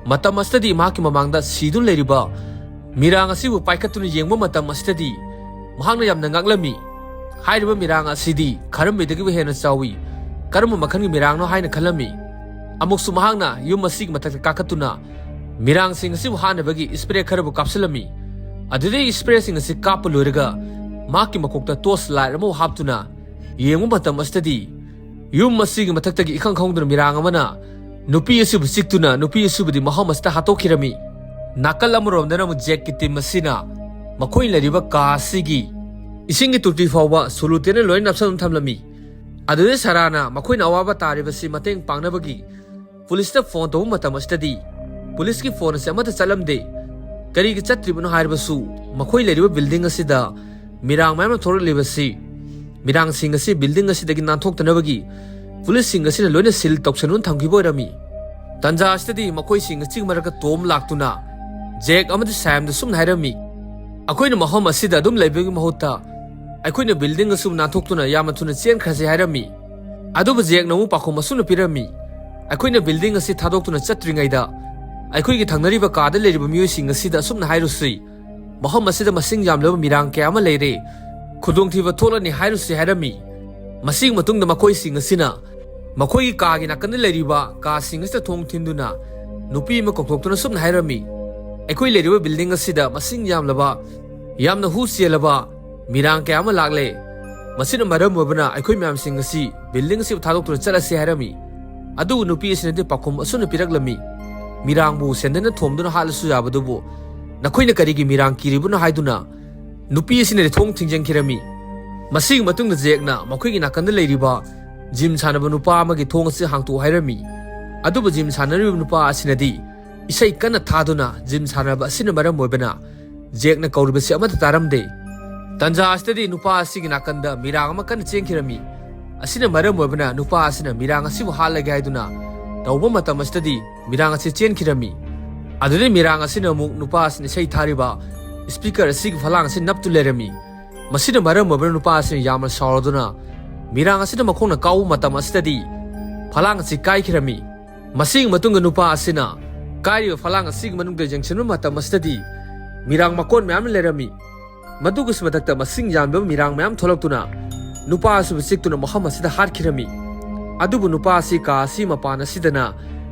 ꯃꯇꯝ ꯑꯁꯤꯗꯗꯤ ꯃꯍꯥꯛꯀꯤ ꯃꯃꯥꯡꯗ ꯁꯤꯗꯨꯅ ꯂꯩꯔꯤꯕ ꯃꯤꯔꯥꯡ ꯑꯁꯤꯕꯨ ꯄꯥꯏꯈꯠꯇꯨꯅ ꯌꯦꯡꯕ ꯃꯇꯝ ꯑꯁꯤꯗꯗꯤ ꯃꯍꯥꯛꯅ ꯌꯥꯝꯅ ꯉꯛꯂꯝꯃꯤ꯫ ꯍꯥꯏꯔꯤꯕ ꯃꯤꯔꯥꯡ ꯑꯁꯤꯗꯤ ꯈꯔꯝꯕꯤꯗꯒꯤꯕꯨ ꯍꯦꯟꯅ ꯆꯥꯎꯏ꯫ ꯀꯔꯝꯕ ꯃꯈꯜꯒꯤ ꯃꯤꯔꯥꯡꯅꯣ ꯍꯥꯏꯅ ꯈꯜꯂꯝꯃꯤ꯫ ꯑꯃꯨꯛꯁꯨ ꯃꯍꯥꯛꯅ ꯌꯨꯝ ꯑꯁꯤꯒꯤ ꯃꯊꯛꯇ ꯀꯥꯈꯠꯇꯨꯅ ꯃꯤꯔꯥꯡꯁꯤꯡ ꯑꯁꯤꯕꯨ ꯍꯥꯠꯅꯕꯒꯤ ꯏꯁꯄ꯭ꯔꯦ ꯈꯔꯕꯨ ꯀꯥꯞꯁꯤꯜꯂꯝꯃꯤ꯫ ꯑꯗꯨꯗꯒꯤ ꯏꯁꯄ꯭ꯔꯦꯁꯤꯡ ꯑꯁꯤ ꯀꯥꯞꯄ ꯂꯣꯏꯔꯒ ꯃꯍꯥꯛꯀꯤ ꯃꯀꯣꯛꯇ ꯇꯣꯔꯆ ꯂꯥꯏꯠ ꯑꯃꯕꯨ ꯍꯥꯞꯇꯨꯅ ꯌꯦꯡꯕ ꯃꯇꯝ ꯑꯁꯤꯗꯗꯤ ꯌꯨꯝ ꯑꯁꯤꯒꯤ ꯃꯊꯛꯇꯒꯤ ꯏꯈꯪ ꯈꯪꯍꯧꯗꯅ ꯃꯤꯔꯥꯡ ꯑꯃꯅ ꯅꯨꯄꯤ ꯑꯁꯤꯕꯨ ꯆꯤꯛꯇꯨꯅ ꯅꯨꯄꯤ ꯑꯁꯤꯕꯨꯗꯤ ꯃꯐꯝ ꯑꯁꯤꯗ ꯍꯥꯠꯇꯣꯛꯈꯤꯔꯝꯃꯤ꯫ ꯅꯥꯀꯜ ꯑꯃꯔꯣꯝꯗꯅ ꯑꯃꯨꯛ ꯖꯦꯛꯀꯤ ꯇꯤꯝ ꯑꯁꯤꯅ ꯃꯈꯣꯏꯅ ꯂꯩꯔꯤꯕ ꯀꯥ ꯑꯁꯤꯒꯤ ꯏꯁꯤꯡꯒꯤ ꯇꯣꯇꯤ ꯐꯥꯎꯕ ꯁꯣꯂꯨꯇꯦꯠꯅ ꯂꯣꯏꯅ ꯅꯞꯁꯟꯗꯨꯅ ꯊꯝꯂꯝꯃꯤ꯫ ꯑꯗꯨꯗꯩ ꯁꯔꯥꯅ ꯃꯈꯣꯏꯅ ꯑꯋꯥꯕ ꯇꯥꯔꯤꯕꯁꯤ ꯃꯇꯦꯡ ꯄꯥꯡꯅꯕꯒꯤ ꯄꯨꯂꯤꯁꯇ ꯐꯣꯟ ꯇꯧꯕ ꯃꯇꯝ ꯑꯁꯤꯗꯗꯤ ꯄꯨꯂꯤꯁꯀꯤ ꯐꯣꯟ ꯑꯁꯤ ꯑꯃꯠꯇ ꯆꯠꯂꯝꯗꯦ꯫ ꯀꯔꯤꯒꯤ ꯆꯠꯇ꯭ꯔꯤꯕꯅꯣ ꯍꯥꯏꯔꯕꯁꯨ ꯃꯈꯣꯏ ꯂꯩꯔꯤꯕ ꯕꯤꯜꯗꯤꯡ ꯑꯁꯤꯗ ꯃꯤꯔꯥꯡ ꯃꯌꯥꯝ ꯑꯃ ꯊꯣꯛꯂꯛꯂꯤꯕꯁꯤ, ꯃꯤꯔꯥꯡꯁꯤꯡ ꯑꯁꯤ ꯕꯤꯜꯗꯤꯡ ꯑꯁꯤꯗꯒꯤ ꯅꯥꯟꯊꯣꯛꯇꯅꯕꯒꯤ ꯄꯨꯂꯤꯁꯁꯤꯡ ꯑꯁꯤꯅ ꯂꯣꯏꯅ ꯁꯤꯜ ꯇꯧꯁꯟꯗꯨꯅ ꯊꯝꯈꯤꯕ ꯑꯣꯏꯔꯝꯃꯤ꯫ ꯇꯟꯖꯥ ꯑꯁꯤꯗꯗꯤ ꯃꯈꯣꯏꯁꯤꯡ ꯑꯁꯤꯒꯤ ꯃꯔꯛꯇ ꯇꯣꯝ ꯂꯥꯛꯇꯨꯅ ꯖꯦꯛ ꯑꯃꯗꯤ ꯁꯥꯏꯝꯗ ꯁꯨꯝꯅ ꯍꯥꯏꯔꯝꯃꯤ, "ꯑꯩꯈꯣꯏꯅ ꯃꯐꯝ ꯑꯁꯤꯗ ꯑꯗꯨꯝ ꯂꯩꯕꯒꯤ ꯃꯍꯨꯠꯇ ꯑꯩꯈꯣꯏꯅ ꯕꯤꯜꯗꯤꯡ ꯑꯁꯤ ꯅꯥꯟꯊꯣꯛꯇꯨꯅ ꯌꯥꯝꯅ ꯊꯨꯅ ꯆꯦꯟꯈ꯭ꯔꯁꯤ" ꯍꯥꯏꯔꯝꯃꯤ꯫ ꯑꯗꯨꯕꯨ ꯖꯦꯛꯅ ꯑꯃꯨꯛ ꯄꯥꯎꯈꯨꯝ ꯑꯁꯨꯝꯅ ꯄꯤꯔꯝꯃꯤ, "ꯑꯩꯈꯣꯏꯅ ꯕꯤꯜꯗꯤꯡ ꯑꯁꯤ ꯊꯥꯗꯣꯛꯇꯨꯅ ꯆꯠꯇ꯭ꯔꯤꯉꯩꯗ ꯑꯩꯈꯣꯏꯒꯤ ꯊꯪꯅꯔꯤꯕ ꯀꯥꯗ ꯂꯩꯔꯤꯕ ꯃꯤꯑꯣꯏꯁꯤꯡ ꯑꯁꯤꯗ ꯑꯁꯨꯝꯅ ꯍꯥꯏꯔꯨꯁꯤ, ꯃꯐꯝ ꯑꯁꯤꯗ ꯃꯁꯤꯡ ꯌꯥꯝꯂꯕ ꯃꯤꯔꯥꯡ ꯀꯌꯥ ꯑꯃ ꯂꯩꯔꯦ, ꯈꯨꯗꯣꯡꯊꯤꯕ ꯊꯣꯛꯂꯅꯤ ꯍꯥꯏꯔꯨꯁꯤ" ꯍꯥꯏꯔꯝꯃꯤ꯫ ꯃꯁꯤꯒꯤ ꯃꯇꯨꯡꯗ ꯃꯈꯣꯏꯁꯤꯡ ꯑꯁꯤꯅ ꯃꯈꯣꯏꯒꯤ ꯀꯥꯒꯤ ꯅꯥꯀꯟꯗ ꯂꯩꯔꯤꯕ ꯀꯥꯁꯤꯡ ꯑꯁꯤꯗ ꯊꯣꯡ ꯊꯤꯟꯗꯨꯅ ꯅꯨꯄꯤ ꯑꯃ ꯀꯧꯊꯣꯛꯇꯨꯅ ꯁꯨꯝꯅ ꯍꯥꯏꯔꯝꯃꯤ, "ꯑꯩꯈꯣꯏ ꯂꯩꯔꯤꯕ ꯕꯤꯜꯗꯤꯡ ꯑꯁꯤꯗ ꯃꯁꯤꯡ ꯌꯥꯝꯂꯕ, ꯌꯥꯝꯅ ꯍꯨ ꯆꯦꯜꯂꯕ ꯃꯤꯔꯥꯡ ꯀꯌꯥ ꯑꯃ ꯂꯥꯛꯂꯦ꯫ ꯃꯁꯤꯅ ꯃꯔꯝ ꯑꯣꯏꯕꯅ ꯑꯩꯈꯣꯏ ꯃꯌꯥꯝꯁꯤꯡ ꯑꯁꯤ ꯕꯤꯜꯗꯤꯡ ꯑꯁꯤꯕꯨ ꯊꯥꯗꯣꯛꯇꯨꯅ ꯆꯠꯂꯁꯤ" ꯍꯥꯏꯔꯝꯃꯤ꯫ ꯑꯗꯨꯕꯨ ꯅꯨꯄꯤ ꯑꯁꯤꯅꯗꯤ ꯄꯥꯎꯈꯨꯝ ꯑꯁꯨꯝꯅ ꯄꯤꯔꯛꯂꯝꯃꯤ, "ꯃꯤꯔꯥꯡꯕꯨ ꯁꯦꯟꯗꯟꯅ ꯊꯣꯝꯗꯨꯅ ꯍꯥꯠꯂꯁꯨ ꯌꯥꯕꯗꯨꯕꯨ ꯅꯈꯣꯏꯅ ꯀꯔꯤꯒꯤ ꯃꯤꯔꯥꯡ ꯀꯤꯔꯤꯕꯅꯣ?" ꯍꯥꯏꯗꯨꯅ ꯅꯨꯄꯤ ꯑꯁꯤꯅꯗꯤ ꯊꯣꯡ ꯊꯤꯡꯖꯤꯟꯈꯤꯔꯝꯃꯤ꯫ ꯃꯁꯤꯒꯤ ꯃꯇꯨꯡꯗ ꯖꯦꯛꯅ ꯃꯈꯣꯏꯒꯤ ꯅꯥꯀꯟꯗ ꯂꯩꯔꯤꯕ ꯖꯤꯝ ꯁꯥꯟꯅꯕ ꯅꯨꯄꯥ ꯑꯃꯒꯤ ꯊꯣꯡ ꯑꯁꯤ ꯍꯥꯡꯇꯣꯛꯎ ꯍꯥꯏꯔꯝꯃꯤ꯫ ꯑꯗꯨꯕꯨ ꯖꯤꯝ ꯁꯥꯟꯅꯔꯤꯕ ꯅꯨꯄꯥ ꯑꯁꯤꯅꯗꯤ ꯏꯁꯩ ꯀꯟꯅ ꯊꯥꯗꯨꯅ ꯖꯤꯝ ꯁꯥꯟꯅꯕ ꯑꯁꯤꯅ ꯃꯔꯝ ꯑꯣꯏꯕꯅ ꯖꯦꯛꯅ ꯀꯧꯔꯤꯕꯁꯤ ꯑꯃꯠꯇ ꯇꯥꯔꯝꯗꯦ꯫ ꯇꯟꯖꯥ ꯑꯁꯤꯗꯗꯤ ꯅꯨꯄꯥ ꯑꯁꯤꯒꯤ ꯅꯥꯀꯟꯗ ꯃꯤꯔꯥꯡ ꯑꯃ ꯀꯟꯅ ꯆꯦꯟꯈꯤꯔꯝꯃꯤ꯫ ꯑꯁꯤꯅ ꯃꯔꯝ ꯑꯣꯏꯕꯅ ꯅꯨꯄꯥ ꯑꯁꯤꯅ ꯃꯤꯔꯥꯡ ꯑꯁꯤꯕꯨ ꯍꯥꯠꯂꯒꯦ ꯍꯥꯏꯗꯨꯅ ꯇꯧꯕ ꯃꯇꯝ ꯑꯁꯤꯗꯗꯤ ꯃꯤꯔꯥꯡ ꯑꯁꯤ ꯆꯦꯟꯈꯤꯔꯝꯃꯤ꯫ ꯑꯗꯨꯗꯩ ꯃꯤꯔꯥꯡ ꯑꯁꯤꯅ ꯑꯃꯨꯛ ꯅꯨꯄꯥ ꯑꯁꯤꯅ ꯏꯁꯩ ꯊꯥꯔꯤꯕ ꯁ꯭ꯄꯤꯀꯔ ꯑꯁꯤꯒꯤ ꯐꯂꯥꯡ ꯑꯁꯤ ꯅꯞꯇꯨ ꯂꯩꯔꯝꯃꯤ꯫ ꯃꯁꯤꯅ ꯃꯔꯝ ꯑꯣꯏꯕꯅ ꯅꯨꯄꯥ ꯑꯁꯤꯅ ꯌꯥꯝꯅ ꯁꯥꯎꯔꯗꯨꯅ ꯃꯤꯔꯥꯡ ꯑꯁꯤꯗ ꯃꯈꯣꯡꯅ ꯀꯥꯎꯕ ꯃꯇꯝ ꯑꯁꯤꯗꯗꯤ ꯐꯂꯥꯡ ꯑꯁꯤ ꯀꯥꯏꯈꯤꯔꯝꯃꯤ꯫ ꯃꯁꯤꯒꯤ ꯃꯇꯨꯡꯗ ꯅꯨꯄꯥ ꯑꯁꯤꯅ ꯀꯥꯏꯔꯤꯕ ꯐꯂꯥꯡ ꯑꯁꯤꯒꯤ ꯃꯅꯨꯡꯗ ꯌꯦꯡꯁꯤꯟꯕ ꯃꯇꯝ ꯑꯁꯤꯗꯗꯤ ꯃꯤꯔꯥꯡ ꯃꯀꯣꯟ ꯃꯌꯥꯝ ꯂꯩꯔꯝꯃꯤ꯫ ꯃꯗꯨꯒꯤꯁꯨ ꯃꯊꯛꯇ ꯃꯁꯤꯡ ꯌꯥꯝꯂꯕ ꯃꯤꯔꯥꯡ ꯃꯌꯥꯝ ꯊꯣꯛꯂꯛꯇꯨꯅ ꯅꯨꯄꯥ ꯑꯁꯤꯕꯨ ꯆꯤꯛꯇꯨꯅ ꯃꯐꯝ ꯑꯁꯤꯗ ꯍꯥꯠꯈꯤꯔꯝꯃꯤ꯫ ꯑꯗꯨꯕꯨ ꯅꯨꯄꯥ ꯑꯁꯤ ꯀꯥ ꯑꯁꯤ ꯃꯄꯥꯟ ꯑꯁꯤꯗꯅ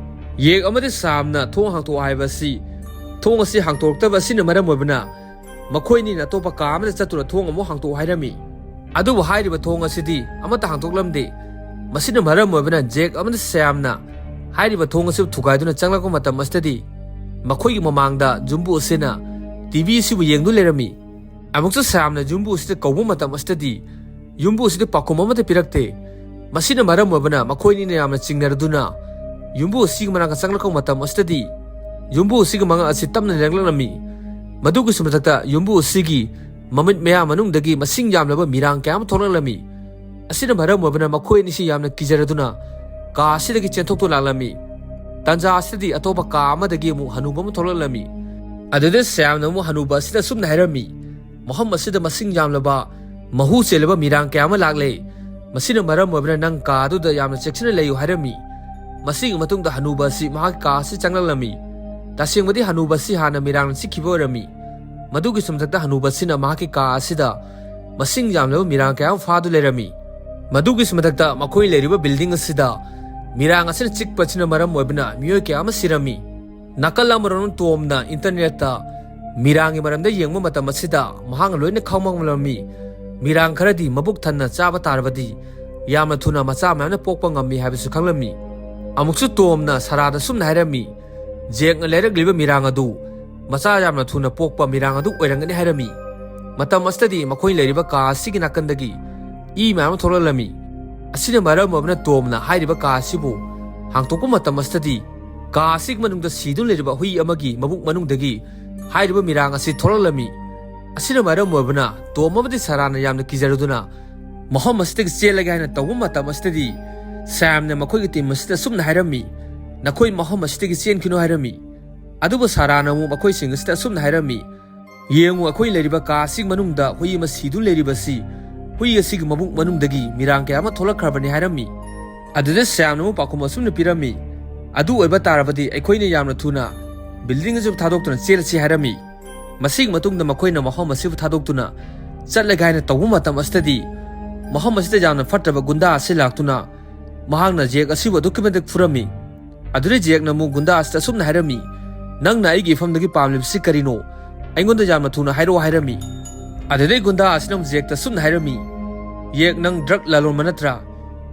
ꯌꯦꯛ ꯑꯃꯗꯤ ꯁꯥꯝꯅ ꯊꯣꯡ ꯍꯥꯡꯇꯣꯛ ꯍꯥꯏꯕ ꯑꯁꯤ ꯊꯣꯡ ꯑꯁꯤ ꯍꯥꯡꯇꯣꯔꯛꯇꯕ ꯑꯁꯤꯅ ꯃꯔꯝ ꯑꯣꯏꯕꯅ ꯃꯈꯣꯏꯅꯤꯅ ꯑꯇꯣꯞꯄ ꯀꯥ ꯑꯃꯗ ꯆꯠꯇꯨꯅ ꯊꯣꯡ ꯑꯃꯨꯛ ꯍꯥꯡꯇꯣꯛꯎ ꯍꯥꯏꯔꯝꯃꯤ꯫ ꯑꯗꯨꯕꯨ ꯍꯥꯏꯔꯤꯕ ꯊꯣꯡ ꯑꯁꯤꯗꯤ ꯑꯃꯠꯇ ꯍꯥꯡꯇꯣꯛꯂꯝꯗꯦ꯫ ꯃꯁꯤꯅ ꯃꯔꯝ ꯑꯣꯏꯕꯅ ꯖꯦꯛ ꯑꯃꯗꯤ ꯁ꯭ꯌꯥꯝꯅ ꯍꯥꯏꯔꯤꯕ ꯊꯣꯡ ꯑꯁꯤ ꯊꯨꯒꯥꯏꯗꯨꯅ ꯆꯪꯂꯛꯄ ꯃꯇꯝ ꯑꯁꯤꯗꯗꯤ ꯃꯈꯣꯏꯒꯤ ꯃꯃꯥꯡꯗ ꯌꯨꯝꯕꯨ ꯑꯁꯤꯅ ꯇꯤꯚꯤ ꯑꯁꯤꯕꯨ ꯌꯦꯡꯗꯨꯅ ꯂꯩꯔꯝꯃꯤ꯫ ꯑꯃꯨꯛꯁꯨ ꯁ꯭ꯌꯥꯝꯅ ꯌꯨꯝꯕꯨ ꯑꯁꯤꯗ ꯀꯧꯕ ꯃꯇꯝ ꯑꯁꯤꯗꯗꯤ ꯌꯨꯝꯕꯨ ꯑꯁꯤꯗ ꯄꯥꯎꯈꯨꯝ ꯑꯃꯠꯇ ꯄꯤꯔꯛꯇꯦ꯫ ꯃꯁꯤꯅ ꯃꯔꯝ ꯑꯣꯏꯕꯅ ꯃꯈꯣꯏꯅꯤꯅ ꯌꯥꯝꯅ ꯆꯤꯡꯅꯔꯗꯨꯅ ꯌꯨꯝꯕꯨ ꯑꯁꯤꯒꯤ ꯃꯅꯥꯛꯇ ꯆꯪꯂꯛꯄ ꯃꯇꯝ ꯑꯁꯤꯗꯗꯤ ꯌꯨꯝꯕꯨ ꯑꯁꯤꯒꯤ ꯃꯉꯛ ꯑꯁꯤ ꯇꯞꯅ ꯂꯦꯡꯂꯛꯂꯝꯃꯤ꯫ ꯃꯗꯨꯒꯤꯁꯨ ꯃꯊꯛꯇ ꯌꯨꯝꯕꯨ ꯑꯁꯤꯒꯤ ꯃꯃꯤꯠ ꯃꯌꯥ ꯃꯅꯨꯡꯗꯒꯤ ꯃꯁꯤꯡ ꯌꯥꯝꯂꯕ ꯃꯤꯔꯥꯡ ꯀꯌꯥ ꯑꯃ ꯊꯣꯛꯂꯛꯂꯝꯃꯤ꯫ ꯑꯁꯤꯅ ꯃꯔꯝ ꯑꯣꯏꯕꯅ ꯃꯈꯣꯏ ꯑꯅꯤꯁꯤ ꯌꯥꯝꯅ ꯀꯤꯖꯔꯗꯨꯅ ꯀꯥ ꯑꯁꯤꯗꯒꯤ ꯆꯦꯟꯊꯣꯛꯇꯨꯅ ꯂꯥꯛꯂꯝꯃꯤ꯫ ꯇꯥꯟꯖꯥ ꯑꯁꯤꯗꯗꯤ ꯑꯇꯣꯞꯄ ꯀꯥ ꯑꯃꯗꯒꯤ ꯑꯃꯨꯛ ꯍꯅꯨꯕ ꯑꯃ ꯊꯣꯛꯂꯛꯂꯝꯃꯤ꯫ ꯑꯗꯨꯗ ꯁ꯭ꯌꯥꯝꯅ ꯑꯃꯨꯛ ꯍꯅꯨꯕ ꯑꯁꯤꯗ ꯑꯁꯨꯝꯅ ꯍꯥꯏꯔꯝꯃꯤ, "ꯃꯐꯝ ꯑꯁꯤꯗ ꯃꯁꯤꯡ ꯌꯥꯝꯂꯕ ꯃꯍꯨ ꯆꯦꯜꯂꯕ ꯃꯤꯔꯥꯡ ꯀꯌꯥ ꯑꯃ ꯂꯥꯛꯂꯦ꯫ ꯃꯁꯤꯅ ꯃꯔꯝ ꯑꯣꯏꯕꯅ ꯅꯪ ꯀꯥ ꯑꯗꯨꯗ ꯌꯥꯝꯅ ꯆꯦꯛꯁꯤꯟꯅ ꯂꯩꯌꯨ" ꯍꯥꯏꯔꯝꯃꯤ꯫ ꯃꯁꯤꯒꯤ ꯃꯇꯨꯡꯗ ꯍꯅꯨꯕ ꯑꯁꯤ ꯃꯍꯥꯛꯀꯤ ꯀꯥ ꯑꯁꯤ ꯆꯪꯂꯛꯂꯝꯃꯤ꯫ ꯇꯁꯦꯡꯕꯗꯤ ꯍꯅꯨꯕ ꯑꯁꯤ ꯍꯥꯟꯅ ꯃꯤꯔꯥꯡꯅ ꯆꯤꯛꯈꯤꯕ ꯑꯣꯏꯔꯝꯃꯤ꯫ ꯃꯗꯨꯒꯤꯁꯨ ꯃꯊꯛꯇ ꯍꯅꯨꯕ ꯑꯁꯤꯅ ꯃꯍꯥꯛꯀꯤ ꯀꯥ ꯑꯁꯤꯗ ꯃꯁꯤꯡ ꯌꯥꯝꯂꯕ ꯃꯤꯔꯥꯡ ꯀꯌꯥ ꯑꯃ ꯐꯥꯗꯨꯅ ꯂꯩꯔꯝꯃꯤ꯫ ꯃꯗꯨꯒꯤꯁꯨ ꯃꯊꯛꯇ ꯃꯈꯣꯏ ꯂꯩꯔꯤꯕ ꯕꯤꯜꯗꯤꯡ ꯑꯁꯤꯗ ꯃꯤꯔꯥꯡ ꯑꯁꯤꯅ ꯆꯤꯛꯄ ꯑꯁꯤꯅ ꯃꯔꯝ ꯑꯣꯏꯕꯅ ꯃꯤꯑꯣꯏ ꯀꯌꯥ ꯑꯃ ꯁꯤꯔꯝꯃꯤ꯫ ꯅꯥꯀꯜ ꯑꯃꯔꯣꯝ ꯇꯣꯝꯅ ꯏꯟꯇꯔꯅꯦꯠꯇ ꯃꯤꯔꯥꯡꯒꯤ ꯃꯔꯝꯗ ꯌꯦꯡꯕ ꯃꯇꯝ ꯑꯁꯤꯗ ꯃꯍꯥꯛꯅ ꯂꯣꯏꯅ ꯈꯪꯂꯝꯃꯤ꯫ ꯃꯤꯔꯥꯡ ꯈꯔꯗꯤ ꯃꯕꯨꯛ ꯊꯟꯅ ꯆꯥꯕ ꯇꯥꯔꯕꯗꯤ ꯌꯥꯝꯅ ꯊꯨꯅ ꯃꯆꯥ ꯃꯌꯥꯝꯅ ꯄꯣꯛꯄ ꯉꯝꯃꯤ ꯍꯥꯏꯕꯁꯨ ꯈꯪꯂꯝꯃꯤ꯫ ꯑꯃꯨꯛꯁꯨ ꯇꯣꯝꯅ ꯁꯔꯥꯗ ꯁꯨꯝꯅ ꯍꯥꯏꯔꯝꯃꯤ, "ꯖꯦꯛꯅ ꯂꯩꯔꯛꯂꯤꯕ ꯃꯤꯔꯥꯡ ꯑꯗꯨ ꯃꯆꯥ ꯌꯥꯝꯅ ꯊꯨꯅ ꯄꯣꯛꯄ ꯃꯤꯔꯥꯡ ꯑꯗꯨ ꯑꯣꯏꯔꯝꯒꯅꯤ" ꯍꯥꯏꯔꯝꯃꯤ꯫ ꯃꯇꯝ ꯑꯁꯤꯗꯗꯤ ꯃꯈꯣꯏ ꯂꯩꯔꯤꯕ ꯀꯥ ꯑꯁꯤꯒꯤ ꯅꯥꯀꯟꯗꯒꯤ ꯏ ꯃꯌꯥꯝ ꯑꯃ ꯊꯣꯛꯂꯛꯂꯝꯃꯤ꯫ ꯑꯁꯤꯅ ꯃꯔꯝ ꯑꯣꯏꯕꯅ ꯇꯣꯝꯅ ꯍꯥꯏꯔꯤꯕ ꯀꯥ ꯑꯁꯤꯕꯨ ꯍꯥꯡꯗꯣꯛꯄ ꯃꯇꯝ ꯑꯁꯤꯗꯗꯤ ꯀꯥ ꯑꯁꯤꯒꯤ ꯃꯅꯨꯡꯗ ꯁꯤꯗꯨꯅ ꯂꯩꯔꯤꯕ ꯍꯨꯏ ꯑꯃꯒꯤ ꯃꯕꯨꯛ ꯃꯅꯨꯡꯗꯒꯤ ꯍꯥꯏꯔꯤꯕ ꯃꯤꯔꯥꯡ ꯑꯁꯤ ꯊꯣꯛꯂꯛꯂꯝꯃꯤ꯫ ꯑꯁꯤꯅ ꯃꯔꯝ ꯑꯣꯏꯕꯅ ꯇꯣꯝ ꯑꯃꯗꯤ ꯁꯥꯔꯥꯅ ꯌꯥꯝꯅ ꯀꯤꯖꯔꯗꯨꯅ ꯃꯐꯝ ꯑꯁꯤꯗꯒꯤ ꯆꯦꯜꯂꯒꯦ ꯍꯥꯏꯅ ꯇꯧꯕ ꯃꯇꯝ ꯑꯁꯤꯗꯗꯤ ꯁ꯭ꯌꯥꯝꯅ ꯃꯈꯣꯏꯒꯤ ꯇꯤꯝ ꯑꯁꯤꯗ ꯑꯁꯨꯝꯅ ꯍꯥꯏꯔꯝꯃꯤ, "ꯅꯈꯣꯏ ꯃꯐꯝ ꯑꯁꯤꯗꯒꯤ ꯆꯦꯟꯈꯤꯅꯨ" ꯍꯥꯏꯔꯝꯃꯤ꯫ ꯑꯗꯨꯕꯨ ꯁꯥꯔꯥꯅ ꯑꯃꯨꯛ ꯃꯈꯣꯏꯁꯤꯡ ꯑꯁꯤꯗ ꯑꯁꯨꯝꯅ ꯍꯥꯏꯔꯝꯃꯤ, "ꯌꯦꯡꯉꯨ, ꯑꯩꯈꯣꯏ ꯂꯩꯔꯤꯕ ꯀꯥ ꯑꯁꯤꯒꯤ ꯃꯅꯨꯡꯗ ꯍꯨꯏ ꯑꯃ ꯁꯤꯗꯨꯅ ꯂꯩꯔꯤꯕꯁꯤ ꯍꯨꯏ ꯑꯁꯤꯒꯤ ꯃꯕꯨꯛ ꯃꯅꯨꯡꯗꯒꯤ ꯃꯤꯔꯥꯡ ꯀꯌꯥ ꯑꯃ ꯊꯣꯛꯂꯛꯈ꯭ꯔꯕꯅꯤ" ꯍꯥꯏꯔꯝꯃꯤ꯫ ꯑꯗꯨꯗ ꯁ꯭ꯌꯥꯝꯅ ꯑꯃꯨꯛ ꯄꯥꯎꯈꯨꯝ ꯑꯁꯨꯝꯅ ꯄꯤꯔꯝꯃꯤ, "ꯑꯗꯨ ꯑꯣꯏꯕ ꯇꯥꯔꯕꯗꯤ ꯑꯩꯈꯣꯏꯅ ꯌꯥꯝꯅ ꯊꯨꯅ ꯕꯤꯜꯗꯤꯡ ꯑꯁꯤꯕꯨ ꯊꯥꯗꯣꯛꯇꯨꯅ ꯆꯦꯜꯂꯁꯤ" ꯍꯥꯏꯔꯝꯃꯤ꯫ ꯃꯁꯤꯒꯤ ꯃꯇꯨꯡꯗ ꯃꯈꯣꯏꯅ ꯃꯐꯝ ꯑꯁꯤꯕꯨ ꯊꯥꯗꯣꯛꯇꯨꯅ ꯆꯠꯂꯒꯦ ꯍꯥꯏꯅ ꯇꯧꯕ ꯃꯇꯝ ꯑꯁꯤꯗꯗꯤ ꯃꯐꯝ ꯑꯁꯤꯗ ꯌꯥꯝꯅ ꯐꯠꯇꯕ ꯒꯨꯟꯗꯥ ꯑꯁꯤ ꯂꯥꯛꯇꯨꯅ ꯃꯍꯥꯛꯅ ꯖꯦꯛ ꯑꯁꯤꯕꯨ ꯑꯗꯨꯛꯀꯤ ꯃꯇꯤꯛ ꯐꯨꯔꯝꯃꯤ꯫ ꯑꯗꯨꯗꯩ ꯖꯦꯛꯅ ꯑꯃꯨꯛ ꯒꯨꯟꯗꯥ ꯑꯁꯤꯗ ꯑꯁꯨꯝꯅ ꯍꯥꯏꯔꯝꯃꯤ, "ꯅꯪꯅ ꯑꯩꯒꯤ ꯏꯐꯝꯗꯒꯤ ꯄꯥꯝꯂꯤꯕꯁꯤ ꯀꯔꯤꯅꯣ? ꯑꯩꯉꯣꯟꯗ ꯌꯥꯝꯅ ꯊꯨꯅ ꯍꯥꯏꯔꯛꯑꯣ" ꯍꯥꯏꯔꯝꯃꯤ꯫ ꯑꯗꯨꯗꯩ ꯒꯨꯟꯗꯥ ꯑꯁꯤꯅ ꯑꯃꯨꯛ ꯖꯦꯛꯇ ꯑꯁꯨꯝꯅ ꯍꯥꯏꯔꯝꯃꯤ, "ꯌꯦꯛ, ꯅꯪ ꯗ꯭ꯔꯒ ꯂꯂꯣꯟꯕ ꯅꯠꯇ꯭ꯔꯥ?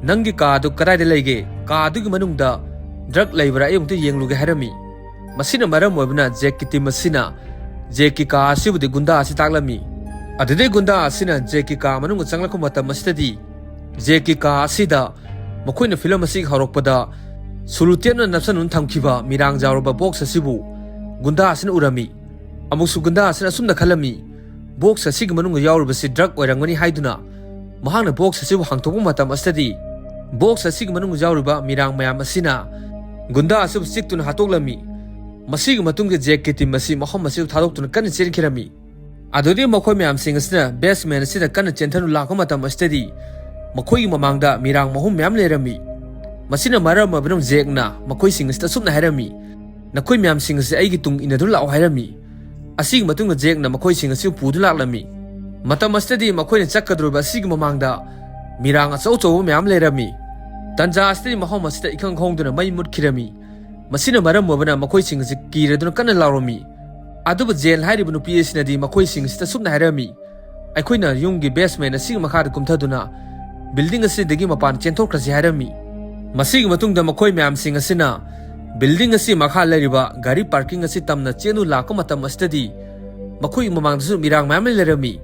ꯅꯪꯒꯤ ꯀꯥ ꯑꯗꯨ ꯀꯗꯥꯏꯗ ꯂꯩꯒꯦ? ꯀꯥ ꯑꯗꯨꯒꯤ ꯃꯅꯨꯡꯗ ꯗ꯭ꯔꯒ ꯂꯩꯕ꯭ꯔꯥ? ꯑꯩ ꯑꯃꯨꯛꯇ ꯌꯦꯡꯂꯨꯒꯦ" ꯍꯥꯏꯔꯝꯃꯤ꯫ ꯃꯁꯤꯅ ꯃꯔꯝ ꯑꯣꯏꯕꯅ ꯖꯦꯛꯀꯤ ꯇꯤꯝ ꯑꯁꯤꯅ ꯖꯦꯛꯀꯤ ꯀꯥ ꯑꯁꯤꯕꯨꯗꯤ ꯒꯨꯟꯗꯥ ꯑꯁꯤ ꯇꯥꯛꯂꯝꯃꯤ꯫ ꯑꯗꯨꯗꯩ ꯒꯨꯟꯗꯥ ꯑꯁꯤꯅ ꯖꯦꯛꯀꯤ ꯀꯥ ꯃꯅꯨꯡꯗ ꯆꯪꯂꯛꯄ ꯃꯇꯝ ꯑꯁꯤꯗꯗꯤ ꯖꯦꯛꯀꯤ ꯀꯥ ꯑꯁꯤꯗ ꯃꯈꯣꯏꯅ ꯐꯤꯂꯝ ꯑꯁꯤꯒꯤ ꯍꯧꯔꯛꯄꯗ ꯁꯨꯔꯨꯇꯦꯞꯅ ꯅꯞꯁꯟꯗꯨꯅ ꯊꯝꯈꯤꯕ ꯃꯤꯔꯥꯡ ꯌꯥꯎꯔꯕ ꯕꯣꯛꯁ ꯑꯁꯤꯕꯨ ꯒꯨꯟꯗꯥ ꯑꯁꯤꯅ ꯎꯔꯝꯃꯤ꯫ ꯑꯃꯨꯛꯁꯨ ꯒꯨꯟꯗꯥ ꯑꯁꯤꯅ ꯑꯁꯨꯝꯅ ꯈꯜꯂꯝꯃꯤ, "ꯕꯣꯛꯁ ꯑꯁꯤꯒꯤ ꯃꯅꯨꯡꯗ ꯌꯥꯎꯔꯤꯕꯁꯤ ꯗ꯭ꯔꯒ ꯑꯣꯏꯔꯝꯒꯅꯤ" ꯍꯥꯏꯗꯨꯅ ꯃꯍꯥꯛꯅ ꯕꯣꯛꯁ ꯑꯁꯤꯕꯨ ꯍꯥꯡꯗꯣꯛꯄ ꯃꯇꯝ ꯑꯁꯤꯗꯗꯤ ꯕꯣꯛꯁ ꯑꯁꯤꯒꯤ ꯃꯅꯨꯡꯗ ꯌꯥꯎꯔꯤꯕ ꯃꯤꯔꯥꯡ ꯃꯌꯥꯝ ꯑꯁꯤꯅ ꯒꯨꯟꯗꯥ ꯑꯁꯤꯕꯨ ꯆꯤꯛꯇꯨꯅ ꯍꯥꯠꯇꯣꯛꯂꯝꯃꯤ꯫ ꯃꯁꯤꯒꯤ ꯃꯇꯨꯡꯗ ꯖꯦꯛꯀꯤ ꯇꯤꯝ ꯑꯁꯤ ꯃꯐꯝ ꯑꯁꯤꯕꯨ ꯊꯥꯗꯣꯛꯇꯨꯅ ꯀꯟꯅ ꯆꯦꯟꯈꯤꯔꯝꯃꯤ꯫ ꯑꯗꯨꯗꯩ ꯃꯈꯣꯏ ꯃꯌꯥꯝꯁꯤꯡ ꯑꯁꯤꯅ ꯕꯦꯁꯃꯦꯟ ꯑꯁꯤꯗ ꯀꯟꯅ ꯆꯦꯟꯊꯗꯨꯅ ꯂꯥꯛꯄ ꯃꯇꯝ ꯑꯁꯤꯗꯗꯤ ꯃꯈꯣꯏꯒꯤ ꯃꯃꯥꯡꯗ ꯃꯤꯔꯥꯡ ꯃꯍꯨꯝ ꯃꯌꯥꯝ ꯂꯩꯔꯝꯃꯤ꯫ ꯃꯁꯤꯅ ꯃꯔꯝ ꯑꯣꯏꯕꯅ ꯖꯦꯛꯅ ꯃꯈꯣꯏꯁꯤꯡ ꯑꯁꯤꯗ ꯑꯁꯨꯝꯅ ꯍꯥꯏꯔꯝꯃꯤ, "ꯅꯈꯣꯏ ꯃꯌꯥꯝꯁꯤꯡ ꯑꯁꯤ ꯑꯩꯒꯤ ꯇꯨꯡ ꯏꯟꯅꯗꯨꯅ ꯂꯥꯛꯑꯣ" ꯍꯥꯏꯔꯝꯃꯤ꯫ ꯑꯁꯤꯒꯤ ꯃꯇꯨꯡꯗ ꯖꯦꯛꯅ ꯃꯈꯣꯏꯁꯤꯡ ꯑꯁꯤ ꯄꯨꯗꯨꯅ ꯂꯥꯛꯂꯝꯃꯤ꯫ ꯃꯇꯝ ꯑꯁꯤꯗꯗꯤ ꯃꯈꯣꯏꯅ ꯆꯠꯀꯗꯧꯔꯤꯕ ꯑꯁꯤꯒꯤ ꯃꯃꯥꯡꯗ ꯃꯤꯔꯥꯡ ꯑꯆꯧ ꯑꯆꯧꯕ ꯃꯌꯥꯝ ꯂꯩꯔꯝꯃꯤ꯫ ꯇꯟꯖꯥ ꯑꯁꯤꯗꯗꯤ ꯃꯐꯝ ꯑꯁꯤꯗ ꯏꯈꯪ ꯈꯪꯍꯧꯗꯅ ꯃꯩ ꯃꯨꯠꯈꯤꯔꯝꯃꯤ꯫ ꯃꯁꯤꯅ ꯃꯔꯝ ꯑꯣꯏꯕꯅ ꯃꯈꯣꯏꯁꯤꯡ ꯑꯁꯤ ꯀꯤꯔꯗꯨꯅ ꯀꯟꯅ ꯂꯥꯎꯔꯝꯃꯤ꯫ ꯑꯗꯨꯕꯨ ꯖꯦꯟ ꯍꯥꯏꯔꯤꯕ ꯅꯨꯄꯤ ꯑꯁꯤꯅꯗꯤ ꯃꯈꯣꯏꯁꯤꯡ ꯑꯁꯤꯗ ꯑꯁꯨꯝꯅ ꯍꯥꯏꯔꯝꯃꯤ, "ꯑꯩꯈꯣꯏꯅ ꯌꯨꯝꯒꯤ ꯕꯦꯁꯃꯦꯟ ꯑꯁꯤꯒꯤ ꯃꯈꯥꯗ ꯀꯨꯝꯊꯗꯨꯅ ꯕꯤꯜꯗꯤꯡ ꯑꯁꯤꯗꯒꯤ ꯃꯄꯥꯟ ꯆꯦꯟꯊꯣꯛꯈ꯭ꯔꯁꯤ" ꯍꯥꯏꯔꯝꯃꯤ꯫ ꯃꯁꯤꯒꯤ ꯃꯇꯨꯡꯗ ꯃꯈꯣꯏ ꯃꯌꯥꯝꯁꯤꯡ ꯑꯁꯤꯅ ꯕꯤꯜꯗꯤꯡ ꯑꯁꯤ ꯃꯈꯥ ꯂꯩꯔꯤꯕ ꯒꯥꯔꯤ ꯄꯥꯔꯀꯤꯡ ꯑꯁꯤ ꯇꯝꯅ ꯆꯦꯟꯗꯨꯅ ꯂꯥꯛꯄ ꯃꯇꯝ ꯑꯁꯤꯗꯗꯤ ꯃꯈꯣꯏꯒꯤ ꯃꯃꯥꯡꯗꯁꯨ ꯃꯤꯔꯥꯡ ꯃꯌꯥꯝ ꯑꯃ ꯂꯩꯔꯝꯃꯤ꯫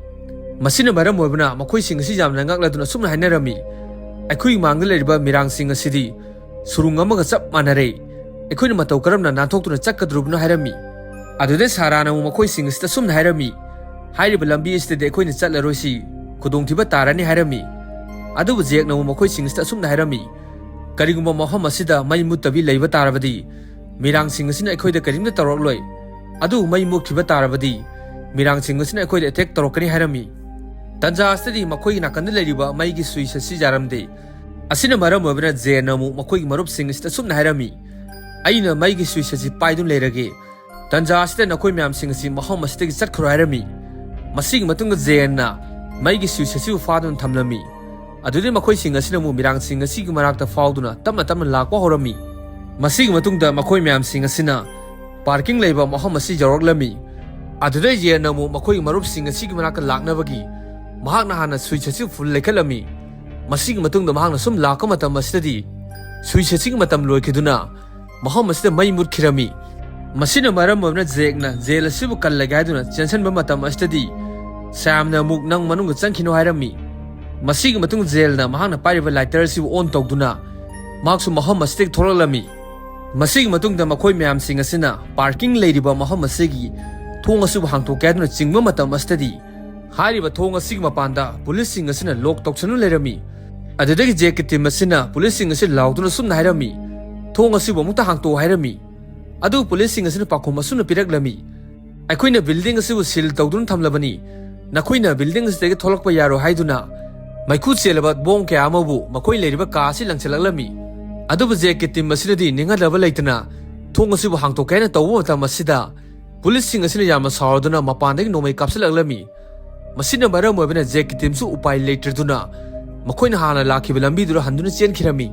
ꯃꯁꯤꯅ ꯃꯔꯝ ꯑꯣꯏꯕꯅ ꯃꯈꯣꯏꯁꯤꯡ ꯑꯁꯤ ꯌꯥꯝꯅ ꯉꯛꯂꯗꯨꯅ ꯑꯁꯨꯝꯅ ꯍꯥꯏꯅꯔꯝꯃꯤ, "ꯑꯩꯈꯣꯏꯒꯤ ꯃꯥꯡꯗ ꯂꯩꯔꯤꯕ ꯃꯤꯔꯥꯡꯁꯤꯡ ꯑꯁꯤꯗꯤ ꯁꯨꯔꯨꯡ ꯑꯃꯒ ꯆꯞ ꯃꯥꯟꯅꯔꯦ꯫ ꯑꯩꯈꯣꯏꯅ ꯃꯇꯧ ꯀꯔꯝꯅ ꯅꯥꯟꯊꯣꯛꯇꯨꯅ ꯆꯠꯀꯗꯧꯔꯤꯕꯅꯣ?" ꯍꯥꯏꯔꯝꯃꯤ꯫ ꯑꯗꯨꯗꯩ ꯁꯥꯔꯥꯅ ꯑꯃꯨꯛ ꯃꯈꯣꯏꯁꯤꯡ ꯑꯁꯤꯗ ꯑꯁꯨꯝꯅ ꯍꯥꯏꯔꯝꯃꯤ, "ꯍꯥꯏꯔꯤꯕ ꯂꯝꯕꯤ ꯑꯁꯤꯗꯗꯤ ꯑꯩꯈꯣꯏꯅ ꯆꯠꯂꯔꯣꯏꯁꯤ, ꯈꯨꯗꯣꯡꯊꯤꯕ ꯇꯥꯔꯅꯤ" ꯍꯥꯏꯔꯝꯃꯤ꯫ ꯑꯗꯨꯕꯨ ꯖꯦꯛꯅ ꯑꯃꯨꯛ ꯃꯈꯣꯏꯁꯤꯡ ꯑꯁꯤꯗ ꯑꯁꯨꯝꯅ ꯍꯥꯏꯔꯝꯃꯤ, "ꯀꯔꯤꯒꯨꯝꯕ ꯃꯐꯝ ꯑꯁꯤꯗ ꯃꯩ ꯃꯨꯠꯇꯕꯤ ꯂꯩꯕ ꯇꯥꯔꯕꯗꯤ ꯃꯤꯔꯥꯡꯁꯤꯡ ꯑꯁꯤꯅ ꯑꯩꯈꯣꯏꯗ ꯀꯔꯤꯝꯇ ꯇꯧꯔꯛꯂꯣꯏ꯫ ꯑꯗꯨꯕꯨ ꯃꯩ ꯃꯨꯠꯈꯤꯕ ꯇꯥꯔꯕꯗꯤ ꯃꯤꯔꯥꯡꯁꯤꯡ ꯑꯁꯤꯅ ꯑꯩꯈꯣꯏꯗ ꯑꯦꯇꯦꯛ ꯇꯧꯔꯛꯀꯅꯤ" ꯍꯥꯏꯔꯝꯃꯤ꯫ ꯇꯟꯖꯥ ꯑꯁꯤꯗꯗꯤ ꯃꯈꯣꯏꯒꯤ ꯅꯥꯀꯟꯗ ꯂꯩꯔꯤꯕ ꯃꯩꯒꯤ ꯁ꯭ꯋꯤꯆ ꯑꯁꯤ ꯌꯥꯔꯝꯗꯦ꯫ ꯑꯁꯤꯅ ꯃꯔꯝ ꯑꯣꯏꯕꯅ ꯖꯦꯟꯅ ꯑꯃꯨꯛ ꯃꯈꯣꯏꯒꯤ ꯃꯔꯨꯞꯁꯤꯡ ꯑꯁꯤꯗ ꯑꯁꯨꯝꯅ ꯍꯥꯏꯔꯝꯃꯤ, "ꯑꯩꯅ ꯃꯩꯒꯤ ꯁ꯭ꯋꯤꯆ ꯑꯁꯤ ꯄꯥꯏꯗꯨꯅ ꯂꯩꯔꯒꯦ꯫ ꯇꯟꯖꯥ ꯑꯁꯤꯗ ꯅꯈꯣꯏ ꯃꯌꯥꯝꯁꯤꯡ ꯑꯁꯤ ꯃꯐꯝ ꯑꯁꯤꯗꯒꯤ ꯆꯠꯈ꯭ꯔꯣ" ꯍꯥꯏꯔꯝꯃꯤ꯫ ꯃꯁꯤꯒꯤ ꯃꯇꯨꯡꯗ ꯖꯦꯟꯅ ꯃꯩꯒꯤ ꯁ꯭ꯋꯤꯆ ꯑꯁꯤꯕꯨ ꯐꯥꯗꯨꯅ ꯊꯝꯂꯝꯃꯤ꯫ ꯑꯗꯨꯗꯩ ꯃꯈꯣꯏꯁꯤꯡ ꯑꯁꯤꯅ ꯑꯃꯨꯛ ꯃꯤꯔꯥꯡꯁꯤꯡ ꯑꯁꯤꯒꯤ ꯃꯅꯥꯛꯇ ꯐꯥꯎꯗꯨꯅ ꯇꯞꯅ ꯇꯞꯅ ꯂꯥꯛꯄ ꯍꯧꯔꯝꯃꯤ꯫ ꯃꯁꯤꯒꯤ ꯃꯇꯨꯡꯗ ꯃꯈꯣꯏ ꯃꯌꯥꯝꯁꯤꯡ ꯑꯁꯤꯅ ꯄꯥꯔꯀꯤꯡ ꯂꯩꯕ ꯃꯐꯝ ꯑꯁꯤ ꯌꯧꯔꯛꯂꯝꯃꯤ꯫ ꯑꯗꯨꯗ ꯖꯦꯟꯅ ꯑꯃꯨꯛ ꯃꯈꯣꯏꯒꯤ ꯃꯔꯨꯞꯁꯤꯡ ꯑꯁꯤꯒꯤ ꯃꯅꯥꯛꯇ ꯂꯥꯛꯅꯕꯒꯤ ꯃꯍꯥꯛꯅ ꯍꯥꯟꯅ ꯁ꯭ꯋꯤꯆ ꯑꯁꯤ ꯐꯨꯜ ꯂꯩꯈꯠꯂꯝꯃꯤ꯫ ꯃꯁꯤꯒꯤ ꯃꯇꯨꯡꯗ ꯃꯍꯥꯛꯅ ꯁꯨꯝ ꯂꯥꯛꯄ ꯃꯇꯝ ꯑꯁꯤꯗꯗꯤ ꯁ꯭ꯋꯤꯆ ꯑꯁꯤꯒꯤ ꯃꯇꯝ ꯂꯣꯏꯈꯤꯗꯨꯅ ꯃꯐꯝ ꯑꯁꯤꯗ ꯃꯩ ꯃꯨꯠꯈꯤꯔꯝꯃꯤ꯫ ꯃꯁꯤꯅ ꯃꯔꯝ ꯑꯣꯏꯗꯨꯅ ꯖꯦꯛꯅ ꯖꯦꯜ ꯑꯁꯤꯕꯨ ꯀꯜꯂꯒꯦ ꯍꯥꯏꯗꯨꯅ ꯆꯦꯟꯁꯤꯟꯕ ꯃꯇꯝ ꯑꯁꯤꯗꯗꯤ ꯁꯥꯝꯅ ꯑꯃꯨꯛ "ꯅꯪ ꯃꯅꯨꯡꯗ ꯆꯪꯈꯤꯅꯨ" ꯍꯥꯏꯔꯝꯃꯤ꯫ ꯃꯁꯤꯒꯤ ꯃꯇꯨꯡ ꯖꯦꯜꯅ ꯃꯍꯥꯛꯅ ꯄꯥꯏꯔꯤꯕ ꯂꯥꯏꯇꯔ ꯑꯁꯤꯕꯨ ꯑꯣꯟ ꯇꯧꯗꯨꯅ ꯃꯍꯥꯛꯁꯨ ꯃꯐꯝ ꯑꯁꯤꯗꯒꯤ ꯊꯣꯛꯂꯛꯂꯝꯃꯤ꯫ ꯃꯁꯤꯒꯤ ꯃꯇꯨꯡꯗ ꯃꯈꯣꯏ ꯃꯌꯥꯝꯁꯤꯡ ꯑꯁꯤꯅ ꯄꯥꯔꯀꯤꯡ ꯂꯩꯔꯤꯕ ꯃꯐꯝ ꯑꯁꯤꯒꯤ ꯊꯣꯡ ꯑꯁꯤꯕꯨ ꯍꯥꯡꯇꯣꯛꯀꯦ ꯍꯥꯏꯗꯨꯅ ꯆꯤꯡꯕ ꯃꯇꯝ ꯑꯁꯤꯗꯗꯤ ꯍꯥꯏꯔꯤꯕ ꯊꯣꯡ ꯑꯁꯤꯒꯤ ꯃꯄꯥꯟꯗ ꯄꯨꯂꯤꯁꯁꯤꯡ ꯑꯁꯤꯅ ꯂꯣꯛ ꯇꯧꯁꯤꯟꯗꯨꯅ ꯂꯩꯔꯝꯃꯤ꯫ ꯑꯗꯨꯗꯒꯤ ꯖꯦꯛꯀꯤ ꯇꯤꯝ ꯑꯁꯤꯅ ꯄꯨꯂꯤꯁꯁꯤꯡ ꯑꯁꯤ ꯂꯥꯎꯗꯨꯅ ꯁꯨꯝꯅ ꯍꯥꯏꯔꯝꯃꯤ, "ꯊꯣꯡ ꯑꯁꯤꯕꯨ ꯑꯃꯨꯛꯇ ꯍꯥꯡꯇꯣꯛꯑꯣ" ꯍꯥꯏꯔꯝꯃꯤ꯫ ꯑꯗꯨꯕꯨ ꯄꯨꯂꯤꯁꯁꯤꯡ ꯑꯁꯤꯅ ꯄꯥꯎꯈꯨꯝ ꯑꯁꯨꯝꯅ ꯄꯤꯔꯛꯂꯝꯃꯤ, "ꯑꯩꯈꯣꯏꯅ ꯕꯤꯜꯗꯤꯡ ꯑꯁꯤꯕꯨ ꯁꯤꯜ ꯇꯧꯗꯨꯅ ꯊꯝꯂꯕꯅꯤ꯫ ꯅꯈꯣꯏꯅ ꯕꯤꯜꯗꯤꯡ ꯑꯁꯤꯗꯒꯤ ꯊꯣꯛꯂꯛꯄ ꯌꯥꯔꯣꯏ" ꯍꯥꯏꯗꯨꯅ ꯃꯩꯈꯨ ꯆꯦꯜꯂꯕ ꯕꯣꯝ ꯀꯌꯥ ꯑꯃꯕꯨ ꯃꯈꯣꯏ ꯂꯩꯔꯤꯕ ꯀꯥ ꯑꯁꯤ ꯂꯪꯁꯤꯜꯂꯛꯂꯝꯃꯤ꯫ ꯑꯗꯨꯕꯨ ꯖꯦꯛꯀꯤ ꯇꯤꯝ ꯑꯁꯤꯅꯗꯤ ꯅꯤꯡꯍꯟꯅꯕ ꯂꯩꯇꯅ ꯊꯣꯡ ꯑꯁꯤꯕꯨ ꯍꯥꯡꯇꯣꯛꯀꯦ ꯍꯥꯏꯅ ꯇꯧꯕ ꯃꯇꯝ ꯑꯁꯤꯗ ꯄꯨꯂꯤꯁꯁꯤꯡ ꯑꯁꯤꯅ ꯌꯥꯝꯅ ꯁꯥꯎꯔꯗꯨꯅ ꯃꯄꯥꯟꯗꯒꯤ ꯅꯣꯡꯃꯩ ꯀꯥꯞꯁꯤꯜꯂꯛꯂꯝꯃꯤ꯫ ꯃꯁꯤꯅ ꯃꯔꯝ ꯑꯣꯏꯕꯅ ꯖꯦꯛꯀꯤ ꯇꯤꯝꯁꯨ ꯎꯄꯥꯏ ꯂꯩꯇ꯭ꯔꯗꯨꯅ ꯃꯈꯣꯏꯅ ꯍꯥꯟꯅ ꯂꯥꯛꯈꯤꯕ ꯂꯝꯕꯤꯗꯨꯗ ꯍꯟꯗꯨꯅ ꯆꯦꯟꯈꯤꯔꯝꯃꯤ꯫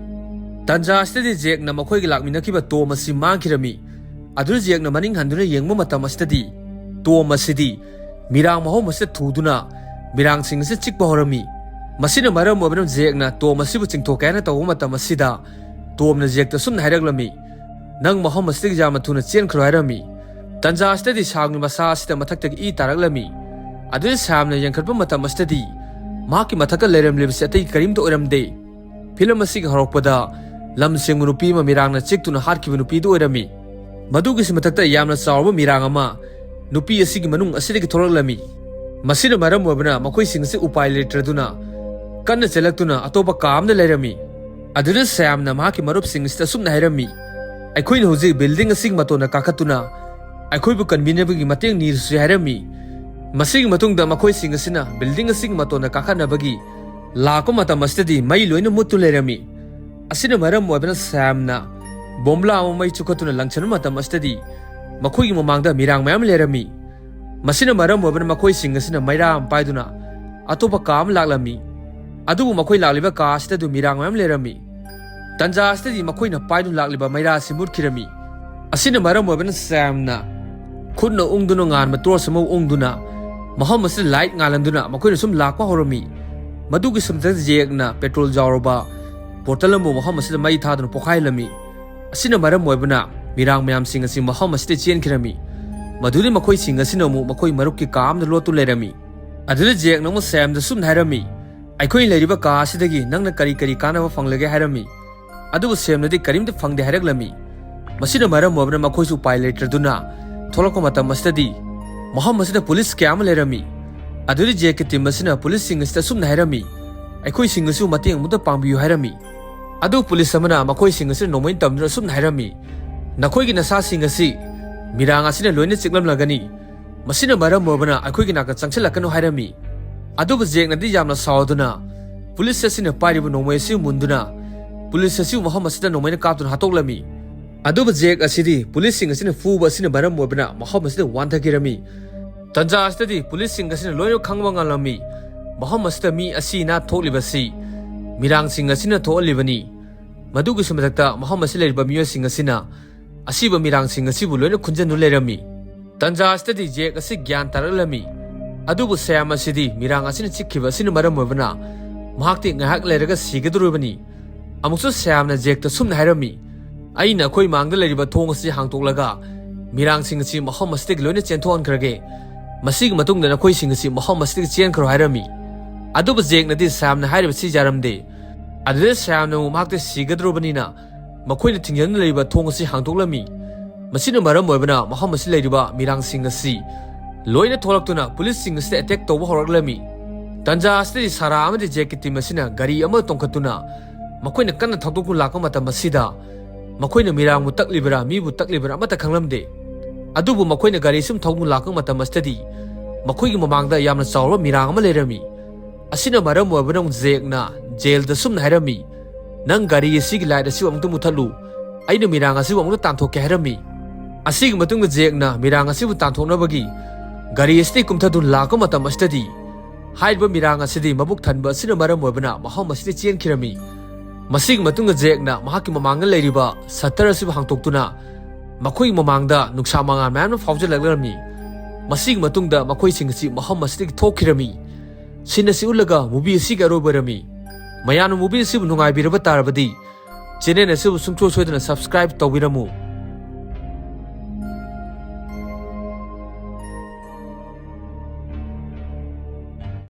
ꯇꯟꯖꯥ ꯑꯁꯤꯗꯗꯤ ꯖꯦꯛꯅ ꯃꯈꯣꯏꯒ ꯂꯥꯛꯃꯤꯟꯅꯈꯤꯕ ꯇꯣꯝ ꯑꯁꯤ ꯃꯥꯡꯈꯤꯔꯝꯃꯤ꯫ ꯑꯗꯨꯅ ꯖꯦꯛꯅ ꯃꯅꯤꯡ ꯍꯟꯗꯨꯅ ꯌꯦꯡꯕ ꯃꯇꯝ ꯑꯁꯤꯗꯗꯤ ꯇꯣꯝ ꯑꯁꯤꯗꯤ ꯃꯤꯔꯥꯡ ꯃꯍꯧ ꯑꯁꯤꯗ ꯊꯨꯗꯨꯅ ꯃꯤꯔꯥꯡꯁꯤꯡ ꯑꯁꯤ ꯆꯤꯛꯄ ꯍꯧꯔꯝꯃꯤ꯫ ꯃꯁꯤꯅ ꯃꯔꯝ ꯑꯣꯏꯕꯅ ꯖꯦꯛꯅ ꯇꯣꯝ ꯑꯁꯤꯕꯨ ꯆꯤꯡꯊꯣꯛꯀꯦ ꯍꯥꯏꯅ ꯇꯧꯕ ꯃꯇꯝ ꯑꯁꯤꯗ ꯇꯣꯝꯅ ꯖꯦꯛꯇ ꯁꯨꯝꯅ ꯍꯥꯏꯔꯛꯂꯝꯃꯤ, "ꯅꯪ ꯃꯐꯝ ꯑꯁꯤꯗꯒꯤ ꯌꯥꯝꯅ ꯊꯨꯅ ꯆꯦꯟꯈ꯭ꯔꯣ" ꯍꯥꯏꯔꯝꯃꯤ꯫ ꯇꯟꯖꯥ ꯑꯁꯤꯗꯗꯤ ꯁꯥꯝꯒꯤ ꯃꯁꯥ ꯑꯁꯤꯗ ꯃꯊꯛꯇꯒꯤ ꯏ ꯇꯥꯔꯛꯂꯝꯃꯤ꯫ ꯑꯗꯨꯗ ꯁꯥꯝꯅ ꯌꯦꯡꯈꯠꯄ ꯃꯇꯝ ꯑꯁꯤꯗꯗꯤ ꯃꯍꯥꯛꯀꯤ ꯃꯊꯛꯇ ꯂꯩꯔꯝꯂꯤꯕꯁꯤ ꯑꯇꯩ ꯀꯔꯤꯝꯇ ꯑꯣꯏꯔꯝꯗꯦ꯫ ꯐꯤꯂꯝ ꯑꯁꯤꯒꯤ ꯍꯧꯔꯛꯄꯗ ꯂꯝ ꯁꯦꯡꯕ ꯅꯨꯄꯤ ꯑꯃ ꯃꯤꯔꯥꯡꯅ ꯆꯤꯛꯇꯨꯅ ꯍꯥꯠꯈꯤꯕ ꯅꯨꯄꯤꯗꯨ ꯑꯣꯏꯔꯝꯃꯤ꯫ ꯃꯗꯨꯒꯤꯁꯨ ꯃꯊꯛꯇ ꯌꯥꯝꯅ ꯆꯥꯎꯔꯕ ꯃꯤꯔꯥꯡ ꯑꯃ ꯅꯨꯄꯤ ꯑꯁꯤꯒꯤ ꯃꯅꯨꯡ ꯑꯁꯤꯗꯒꯤ ꯊꯣꯛꯂꯛꯂꯝꯃꯤ꯫ ꯃꯁꯤꯅ ꯃꯔꯝ ꯑꯣꯏꯕꯅ ꯃꯈꯣꯏꯁꯤꯡ ꯑꯁꯤ ꯎꯄꯥꯏ ꯂꯩꯇ꯭ꯔꯗꯨꯅ ꯀꯟꯅ ꯆꯦꯜꯂꯛꯇꯨꯅ ꯑꯇꯣꯞꯄ ꯀꯥ ꯑꯃꯗ ꯂꯩꯔꯝꯃꯤ꯫ ꯑꯗꯨꯗ ꯁꯥꯝꯅ ꯃꯍꯥꯛꯀꯤ ꯃꯔꯨꯞꯁꯤꯡ ꯑꯁꯤꯗ ꯑꯁꯨꯝꯅ ꯍꯥꯏꯔꯝꯃꯤ, "ꯑꯩꯈꯣꯏꯅ ꯍꯧꯖꯤꯛ ꯕꯤꯜꯗꯤꯡ ꯑꯁꯤꯒꯤ ꯃꯇꯣꯟꯗ ꯀꯥꯈꯠꯇꯨꯅ ꯑꯩꯈꯣꯏꯕꯨ ꯀꯟꯕꯤꯅꯕꯒꯤ ꯃꯇꯦꯡ ꯅꯤꯔꯁꯤ" ꯍꯥꯏꯔꯝꯃꯤ꯫ ꯃꯁꯤꯒꯤ ꯃꯇꯨꯡꯗ ꯃꯈꯣꯏꯁꯤꯡ ꯑꯁꯤꯅ ꯕꯤꯜꯗꯤꯡ ꯑꯁꯤꯒꯤ ꯃꯇꯣꯟꯗ ꯀꯥꯈꯠꯅꯕꯒꯤ ꯂꯥꯛꯄ ꯃꯇꯝ ꯑꯁꯤꯗꯗꯤ ꯃꯩ ꯂꯣꯏꯅ ꯃꯨꯠꯇꯨ ꯂꯩꯔꯝꯃꯤ꯫ ꯑꯁꯤꯅ ꯃꯔꯝ ꯑꯣꯏꯕꯅ ꯁꯥꯝꯅ ꯕꯣꯝꯕ꯭ꯂꯥ ꯑꯃ ꯃꯩ ꯆꯨꯈꯠꯇꯨꯅ ꯂꯪꯁꯤꯟꯕ ꯃꯇꯝ ꯑꯁꯤꯗꯗꯤ ꯃꯈꯣꯏꯒꯤ ꯃꯃꯥꯡꯗ ꯃꯤꯔꯥꯡ ꯃꯌꯥꯝ ꯂꯩꯔꯝꯃꯤ꯫ ꯃꯁꯤꯅ ꯃꯔꯝ ꯑꯣꯏꯕꯅ ꯃꯈꯣꯏꯁꯤꯡ ꯑꯁꯤꯅ ꯃꯩꯔꯥ ꯑꯃ ꯄꯥꯏꯗꯨꯅ ꯑꯇꯣꯞꯄ ꯀꯥ ꯑꯃ ꯂꯥꯛꯂꯝꯃꯤ꯫ ꯑꯗꯨꯕꯨ ꯃꯈꯣꯏ ꯂꯥꯛꯂꯤꯕ ꯀꯥ ꯑꯁꯤꯗ ꯑꯗꯨ ꯃꯤꯔꯥꯡ ꯃꯌꯥꯝ ꯂꯩꯔꯝꯃꯤ꯫ ꯇꯟꯖꯥ ꯑꯁꯤꯗꯗꯤ ꯃꯈꯣꯏꯅ ꯄꯥꯏꯗꯨꯅ ꯂꯥꯛꯂꯤꯕ ꯃꯩꯔꯥ ꯑꯁꯤ ꯃꯨꯠꯈꯤꯔꯝꯃꯤ꯫ ꯑꯁꯤꯅ ꯃꯔꯝ ꯑꯣꯏꯕꯅ ꯁꯥꯝꯅ ꯈꯨꯠꯅ ꯎꯪꯗꯨꯅ ꯉꯥꯟꯕ ꯇꯣꯔꯆ ꯑꯃ ꯎꯪꯗꯨꯅ ꯃꯐꯝ ꯑꯁꯤꯗ ꯂꯥꯏꯠ ꯉꯥꯜꯍꯟꯗꯨꯅ ꯃꯈꯣꯏꯅ ꯁꯨꯝ ꯂꯥꯛꯄ ꯍꯧꯔꯝꯃꯤ꯫ ꯃꯗꯨꯒꯤ ꯁꯨꯝꯗ ꯖꯦꯛꯅ ꯄꯦꯇ꯭ꯔꯣꯜ ꯌꯥꯎꯔꯕ ꯕꯣꯇꯜ ꯑꯃꯕꯨ ꯃꯐꯝ ꯑꯁꯤꯗ ꯃꯩ ꯊꯥꯗꯨꯅ ꯄꯣꯈꯥꯏꯍꯜꯂꯝꯃꯤ꯫ ꯑꯁꯤꯅ ꯃꯔꯝ ꯑꯣꯏꯕꯅ ꯃꯤꯔꯥꯡ ꯃꯌꯥꯝꯁꯤꯡ ꯑꯁꯤ ꯃꯐꯝ ꯑꯁꯤꯗ ꯆꯦꯟꯈꯤꯔꯝꯃꯤ꯫ ꯃꯗꯨꯗꯤ ꯃꯈꯣꯏꯁꯤꯡ ꯑꯁꯤꯅ ꯑꯃꯨꯛ ꯃꯈꯣꯏ ꯃꯔꯨꯞꯀꯤ ꯀꯥ ꯑꯃꯗ ꯂꯣꯠꯇꯨ ꯂꯩꯔꯝꯃꯤ꯫ ꯑꯗꯨꯗ ꯖꯦꯛꯅ ꯑꯃꯨꯛ ꯁꯥꯝꯗ ꯁꯨꯝꯅ ꯍꯥꯏꯔꯝꯃꯤ, "ꯑꯩꯈꯣꯏꯅ ꯂꯩꯔꯤꯕ ꯀꯥ ꯑꯁꯤꯗꯒꯤ ꯅꯪꯅ ꯀꯔꯤ ꯀꯔꯤ ꯀꯥꯟꯅꯕ ꯐꯪꯂꯒꯦ?" ꯍꯥꯏꯔꯝꯃꯤ꯫ ꯑꯗꯨꯕꯨ ꯁꯥꯝꯅꯗꯤ ꯀꯔꯤꯝꯇ ꯐꯪꯗꯦ ꯍꯥꯏꯔꯛꯂꯝꯃꯤ꯫ ꯃꯁꯤꯅ ꯃꯔꯝ ꯑꯣꯏꯕꯅ ꯃꯈꯣꯏꯁꯨ ꯎꯄꯥꯏ ꯂꯩꯇ꯭ꯔꯗꯨꯅ ꯊꯣꯛꯂꯛꯄ ꯃꯇꯝ ꯑꯁꯤꯗꯗꯤ ꯃꯐꯝ ꯑꯁꯤꯗ ꯄꯨꯂꯤꯁ ꯀꯌꯥ ꯑꯃ ꯂꯩꯔꯝꯃꯤ꯫ ꯑꯗꯨꯗꯤ ꯖꯦꯛꯀꯤ ꯇꯤꯝ ꯑꯁꯤꯅ ꯄꯨꯂꯤꯁꯁꯤꯡ ꯑꯁꯤꯗ ꯑꯁꯨꯝꯅ ꯍꯥꯏꯔꯝꯃꯤ, "ꯑꯩꯈꯣꯏꯁꯤꯡ ꯑꯁꯤꯕꯨ ꯃꯇꯦꯡ ꯑꯃꯨꯛꯇ ꯄꯥꯡꯕꯤꯌꯨ" ꯍꯥꯏꯔꯝꯃꯤ꯫ ꯑꯗꯨ ꯄꯨꯂꯤꯁ ꯑꯃꯅ ꯃꯈꯣꯏꯁꯤꯡ ꯑꯁꯤꯗ ꯅꯣꯡꯃꯩꯅ ꯇꯝꯗꯨꯅ ꯑꯁꯨꯝꯅ ꯍꯥꯏꯔꯝꯃꯤ, "ꯅꯈꯣꯏꯒꯤ ꯅꯁꯥꯁꯤꯡ ꯑꯁꯤ ꯃꯤꯔꯥꯡ ꯑꯁꯤꯅ ꯂꯣꯏꯅ ꯆꯤꯛꯂꯝꯂꯒꯅꯤ꯫ ꯃꯁꯤꯅ ꯃꯔꯝ ꯑꯣꯏꯕꯅ ꯑꯩꯈꯣꯏꯒꯤ ꯅꯥꯛꯇ ꯆꯪꯁꯤꯜꯂꯛꯀꯅꯨ" ꯍꯥꯏꯔꯝꯃꯤ꯫ ꯑꯗꯨꯕꯨ ꯖꯦꯛꯅꯗꯤ ꯌꯥꯝꯅ ꯁꯥꯎꯗꯨꯅ ꯄꯨꯂꯤꯁ ꯑꯁꯤꯅ ꯄꯥꯏꯔꯤꯕ ꯅꯣꯡꯃꯩ ꯑꯁꯤ ꯃꯨꯟꯗꯨꯅ ꯄꯨꯂꯤꯁ ꯑꯁꯤꯕꯨ ꯃꯐꯝ ꯑꯁꯤꯗ ꯅꯣꯡꯃꯩꯅ ꯀꯥꯞꯇꯨꯅ ꯍꯥꯠꯇꯣꯛꯂꯝꯃꯤ꯫ ꯑꯗꯨꯕꯨ ꯖꯦꯛ ꯑꯁꯤꯗꯤ ꯄꯨꯂꯤꯁꯁꯤꯡ ꯑꯁꯤꯅ ꯐꯨꯕ ꯑꯁꯤꯅ ꯃꯔꯝ ꯑꯣꯏꯕꯅ ꯃꯐꯝ ꯑꯁꯤꯗ ꯋꯥꯟꯊꯈꯤꯔꯝꯃꯤ꯫ ꯇꯟꯖꯥ ꯑꯁꯤꯗꯗꯤ ꯄꯨꯂꯤꯁꯁꯤꯡ ꯑꯁꯤꯅ ꯂꯣꯏꯅ ꯈꯪꯕ ꯉꯝꯂꯝꯃꯤ꯫ ꯃꯐꯝ ꯑꯁꯤꯗ ꯃꯤ ꯑꯁꯤ ꯑꯅꯥ ꯊꯣꯛꯂꯤꯕꯁꯤ ꯃꯤꯔꯥꯡꯁꯤꯡ ꯑꯁꯤꯅ ꯊꯣꯛꯍꯜꯂꯤꯕꯅꯤ꯫ ꯃꯗꯨꯒꯤꯁꯨ ꯃꯊꯛꯇ ꯃꯐꯝ ꯑꯁꯤꯗ ꯂꯩꯔꯤꯕ ꯃꯤꯑꯣꯏꯁꯤꯡ ꯑꯁꯤꯅ ꯑꯁꯤꯕ ꯃꯤꯔꯥꯡꯁꯤꯡ ꯑꯁꯤꯕꯨ ꯂꯣꯏꯅ ꯈꯨꯟꯖꯟꯗꯨ ꯂꯩꯔꯝꯃꯤ꯫ ꯇꯟꯖꯥ ꯑꯁꯤꯗꯗꯤ ꯖꯦꯛ ꯑꯁꯤ ꯒ꯭ꯌꯥꯟ ꯇꯥꯔꯛꯂꯝꯃꯤ꯫ ꯑꯗꯨꯕꯨ ꯁꯥꯝ ꯑꯁꯤꯗꯤ ꯃꯤꯔꯥꯡ ꯑꯁꯤꯅ ꯆꯤꯛꯈꯤꯕ ꯑꯁꯤꯅ ꯃꯔꯝ ꯑꯣꯏꯕꯅ ꯃꯍꯥꯛꯇꯤ ꯉꯥꯏꯍꯥꯛ ꯂꯩꯔꯒ ꯁꯤꯒꯗꯧꯔꯤꯕꯅꯤ꯫ ꯑꯃꯨꯛꯁꯨ ꯁꯥꯝꯅ ꯖꯦꯛꯇ ꯁꯨꯝꯅ ꯍꯥꯏꯔꯝꯃꯤ, "ꯑꯩꯅ ꯑꯩꯈꯣꯏ ꯃꯥꯡꯗ ꯂꯩꯔꯤꯕ ꯊꯣꯡ ꯑꯁꯤ ꯍꯥꯡꯗꯣꯛꯂꯒ ꯃꯤꯔꯥꯡꯁꯤꯡ ꯑꯁꯤ ꯃꯐꯝ ꯑꯁꯤꯗꯒꯤ ꯂꯣꯏꯅ ꯆꯦꯟꯊꯣꯛꯍꯟꯈ꯭ꯔꯒꯦ꯫ ꯃꯁꯤꯒꯤ ꯃꯇꯨꯡꯗ ꯅꯈꯣꯏꯁꯤꯡ ꯑꯁꯤ ꯃꯐꯝ ꯑꯁꯤꯗꯒꯤ ꯆꯦꯟꯈ꯭ꯔꯣ ꯍꯥꯏꯔꯝꯃꯤ꯫ ꯑꯗꯨꯕꯨ ꯖꯦꯛꯅꯗꯤ ꯁꯥꯝꯅ ꯍꯥꯏꯔꯤꯕꯁꯤ ꯌꯥꯔꯝꯗꯦ꯫ ꯑꯗꯨꯗ ꯁꯥꯝꯅ ꯑꯃꯨꯛ ꯃꯍꯥꯛꯇꯤ ꯁꯤꯒꯗꯧꯔꯕꯅꯤꯅ ꯃꯈꯣꯏꯅ ꯊꯤꯡꯖꯤꯟꯗꯨꯅ ꯂꯩꯔꯤꯕ ꯊꯣꯡ ꯑꯁꯤ ꯍꯥꯡꯗꯣꯛꯂꯝꯃꯤ꯫ ꯃꯁꯤꯅ ꯃꯔꯝ ꯑꯣꯏꯕꯅ ꯃꯐꯝ ꯑꯁꯤꯗ ꯂꯩꯔꯤꯕ ꯃꯤꯔꯥꯡꯁꯤꯡ ꯑꯁꯤ ꯂꯣꯏꯅ ꯊꯣꯛꯂꯛꯇꯨꯅ ꯄꯨꯂꯤꯁꯁꯤꯡ ꯑꯁꯤꯗ ꯑꯦꯇꯦꯛ ꯇꯧꯕ ꯍꯧꯔꯛꯂꯝꯃꯤ꯫ ꯇꯟꯖꯥ ꯑꯁꯤꯗꯗꯤ ꯁꯥꯔꯥ ꯑꯃꯗꯤ ꯖꯦꯛꯀꯤ ꯇꯤꯝ ꯑꯁꯤꯅ ꯒꯥꯔꯤ ꯑꯃ ꯇꯣꯡꯈꯠꯇꯨꯅ ꯃꯈꯣꯏꯅ ꯀꯟꯅ ꯊꯧꯗꯣꯛꯇꯨꯅ ꯂꯥꯛꯄ ꯃꯇꯝ ꯑꯁꯤꯗ ꯃꯈꯣꯏꯅ ꯃꯤꯔꯥꯡꯕꯨ ꯇꯛꯂꯤꯕꯔꯥ ꯃꯤꯕꯨ ꯇꯛꯂꯤꯕꯔꯥ ꯑꯃꯠꯇ ꯈꯪꯂꯝꯗꯦ꯫ ꯑꯗꯨꯕꯨ ꯃꯈꯣꯏꯅ ꯒꯥꯔꯤ ꯑꯁꯨꯝ ꯊꯧꯗꯨꯅ ꯂꯥꯛꯄ ꯃꯇꯝ ꯑꯁꯤꯗꯗꯤ ꯃꯈꯣꯏꯒꯤ ꯃꯃꯥꯡꯗ ꯌꯥꯝꯅ ꯆꯥꯎꯔꯕ ꯃꯤꯔꯥꯡ ꯑꯃ ꯂꯩꯔꯝꯃꯤ꯫ ꯑꯁꯤꯅ ꯃꯔꯝ ꯑꯣꯏꯕꯅ ꯖꯦꯛꯅ ꯖꯦꯜꯗ ꯁꯨꯝꯅ ꯍꯥꯏꯔꯝꯃꯤ, "ꯅꯪ ꯒꯥꯔꯤ ꯑꯁꯤꯒꯤ ꯂꯥꯏꯠ ꯑꯁꯤꯕꯨ ꯑꯃꯨꯛꯇ ꯃꯨꯊꯠꯂꯨ, ꯑꯩꯅ ꯃꯤꯔꯥꯡ ꯑꯁꯤꯕꯨ ꯑꯃꯨꯛꯇ ꯇꯥꯟꯊꯣꯛꯀꯦ" ꯍꯥꯏꯔꯝꯃꯤ꯫ ꯑꯁꯤꯒꯤ ꯃꯇꯨꯡꯗ ꯖꯦꯛꯅ ꯃꯤꯔꯥꯡ ꯑꯁꯤꯕꯨ ꯇꯥꯟꯊꯣꯛꯅꯕꯒꯤ ꯒꯥꯔꯤ ꯑꯁꯤꯗꯒꯤ ꯀꯨꯝꯊꯗꯨꯅ ꯂꯥꯛꯄ ꯃꯇꯝ ꯑꯁꯤꯗꯗꯤ ꯍꯥꯏꯔꯤꯕ ꯃꯤꯔꯥꯡ ꯑꯁꯤꯗꯤ ꯃꯕꯨꯛ ꯊꯟꯕ ꯑꯁꯤꯅ ꯃꯔꯝ ꯑꯣꯏꯕꯅ ꯃꯐꯝ ꯑꯁꯤꯗ ꯆꯦꯟꯈꯤꯔꯝꯃꯤ꯫ ꯃꯁꯤꯒꯤ ꯃꯇꯨꯡꯗ ꯖꯦꯛꯅ ꯃꯍꯥꯛꯀꯤ ꯃꯃꯥꯡꯗ ꯂꯩꯔꯤꯕ ꯁꯠꯇꯔ ꯑꯁꯤꯕꯨ ꯍꯥꯡꯇꯣꯛꯇꯨꯅ ꯃꯈꯣꯏꯒꯤ ꯃꯃꯥꯡꯗ ꯅꯨꯡꯁꯥ ꯃꯉꯥꯜ ꯃꯌꯥꯝ ꯑꯃ ꯐꯥꯎꯖꯜꯂꯛꯂꯝꯃꯤ꯫ ꯃꯁꯤꯒꯤ ꯃꯇꯨꯡꯗ ꯃꯈꯣꯏꯁꯤꯡ ꯑꯁꯤ ꯃꯐꯝ ꯑꯁꯤꯗꯒꯤ ꯊꯣꯛꯈꯤꯔꯝꯃꯤ꯫ ꯁꯤꯟ ꯑꯁꯤ ꯎꯠꯂꯒ movie ꯑꯁꯤꯒꯤ ꯑꯔꯣꯏꯕ ꯑꯣꯏꯔꯝꯃꯤ꯫ ꯃꯌꯥꯝꯅ movie ꯑꯁꯤꯕꯨ ꯅꯨꯡꯉꯥꯏꯕꯤꯔꯕ ꯇꯥꯔꯕꯗꯤ channel ꯑꯁꯤꯕꯨ ꯁꯨꯡꯁꯣꯏ ꯁꯣꯏꯗꯅ subscribe ꯇꯧꯕꯤꯔꯝꯃꯨ꯫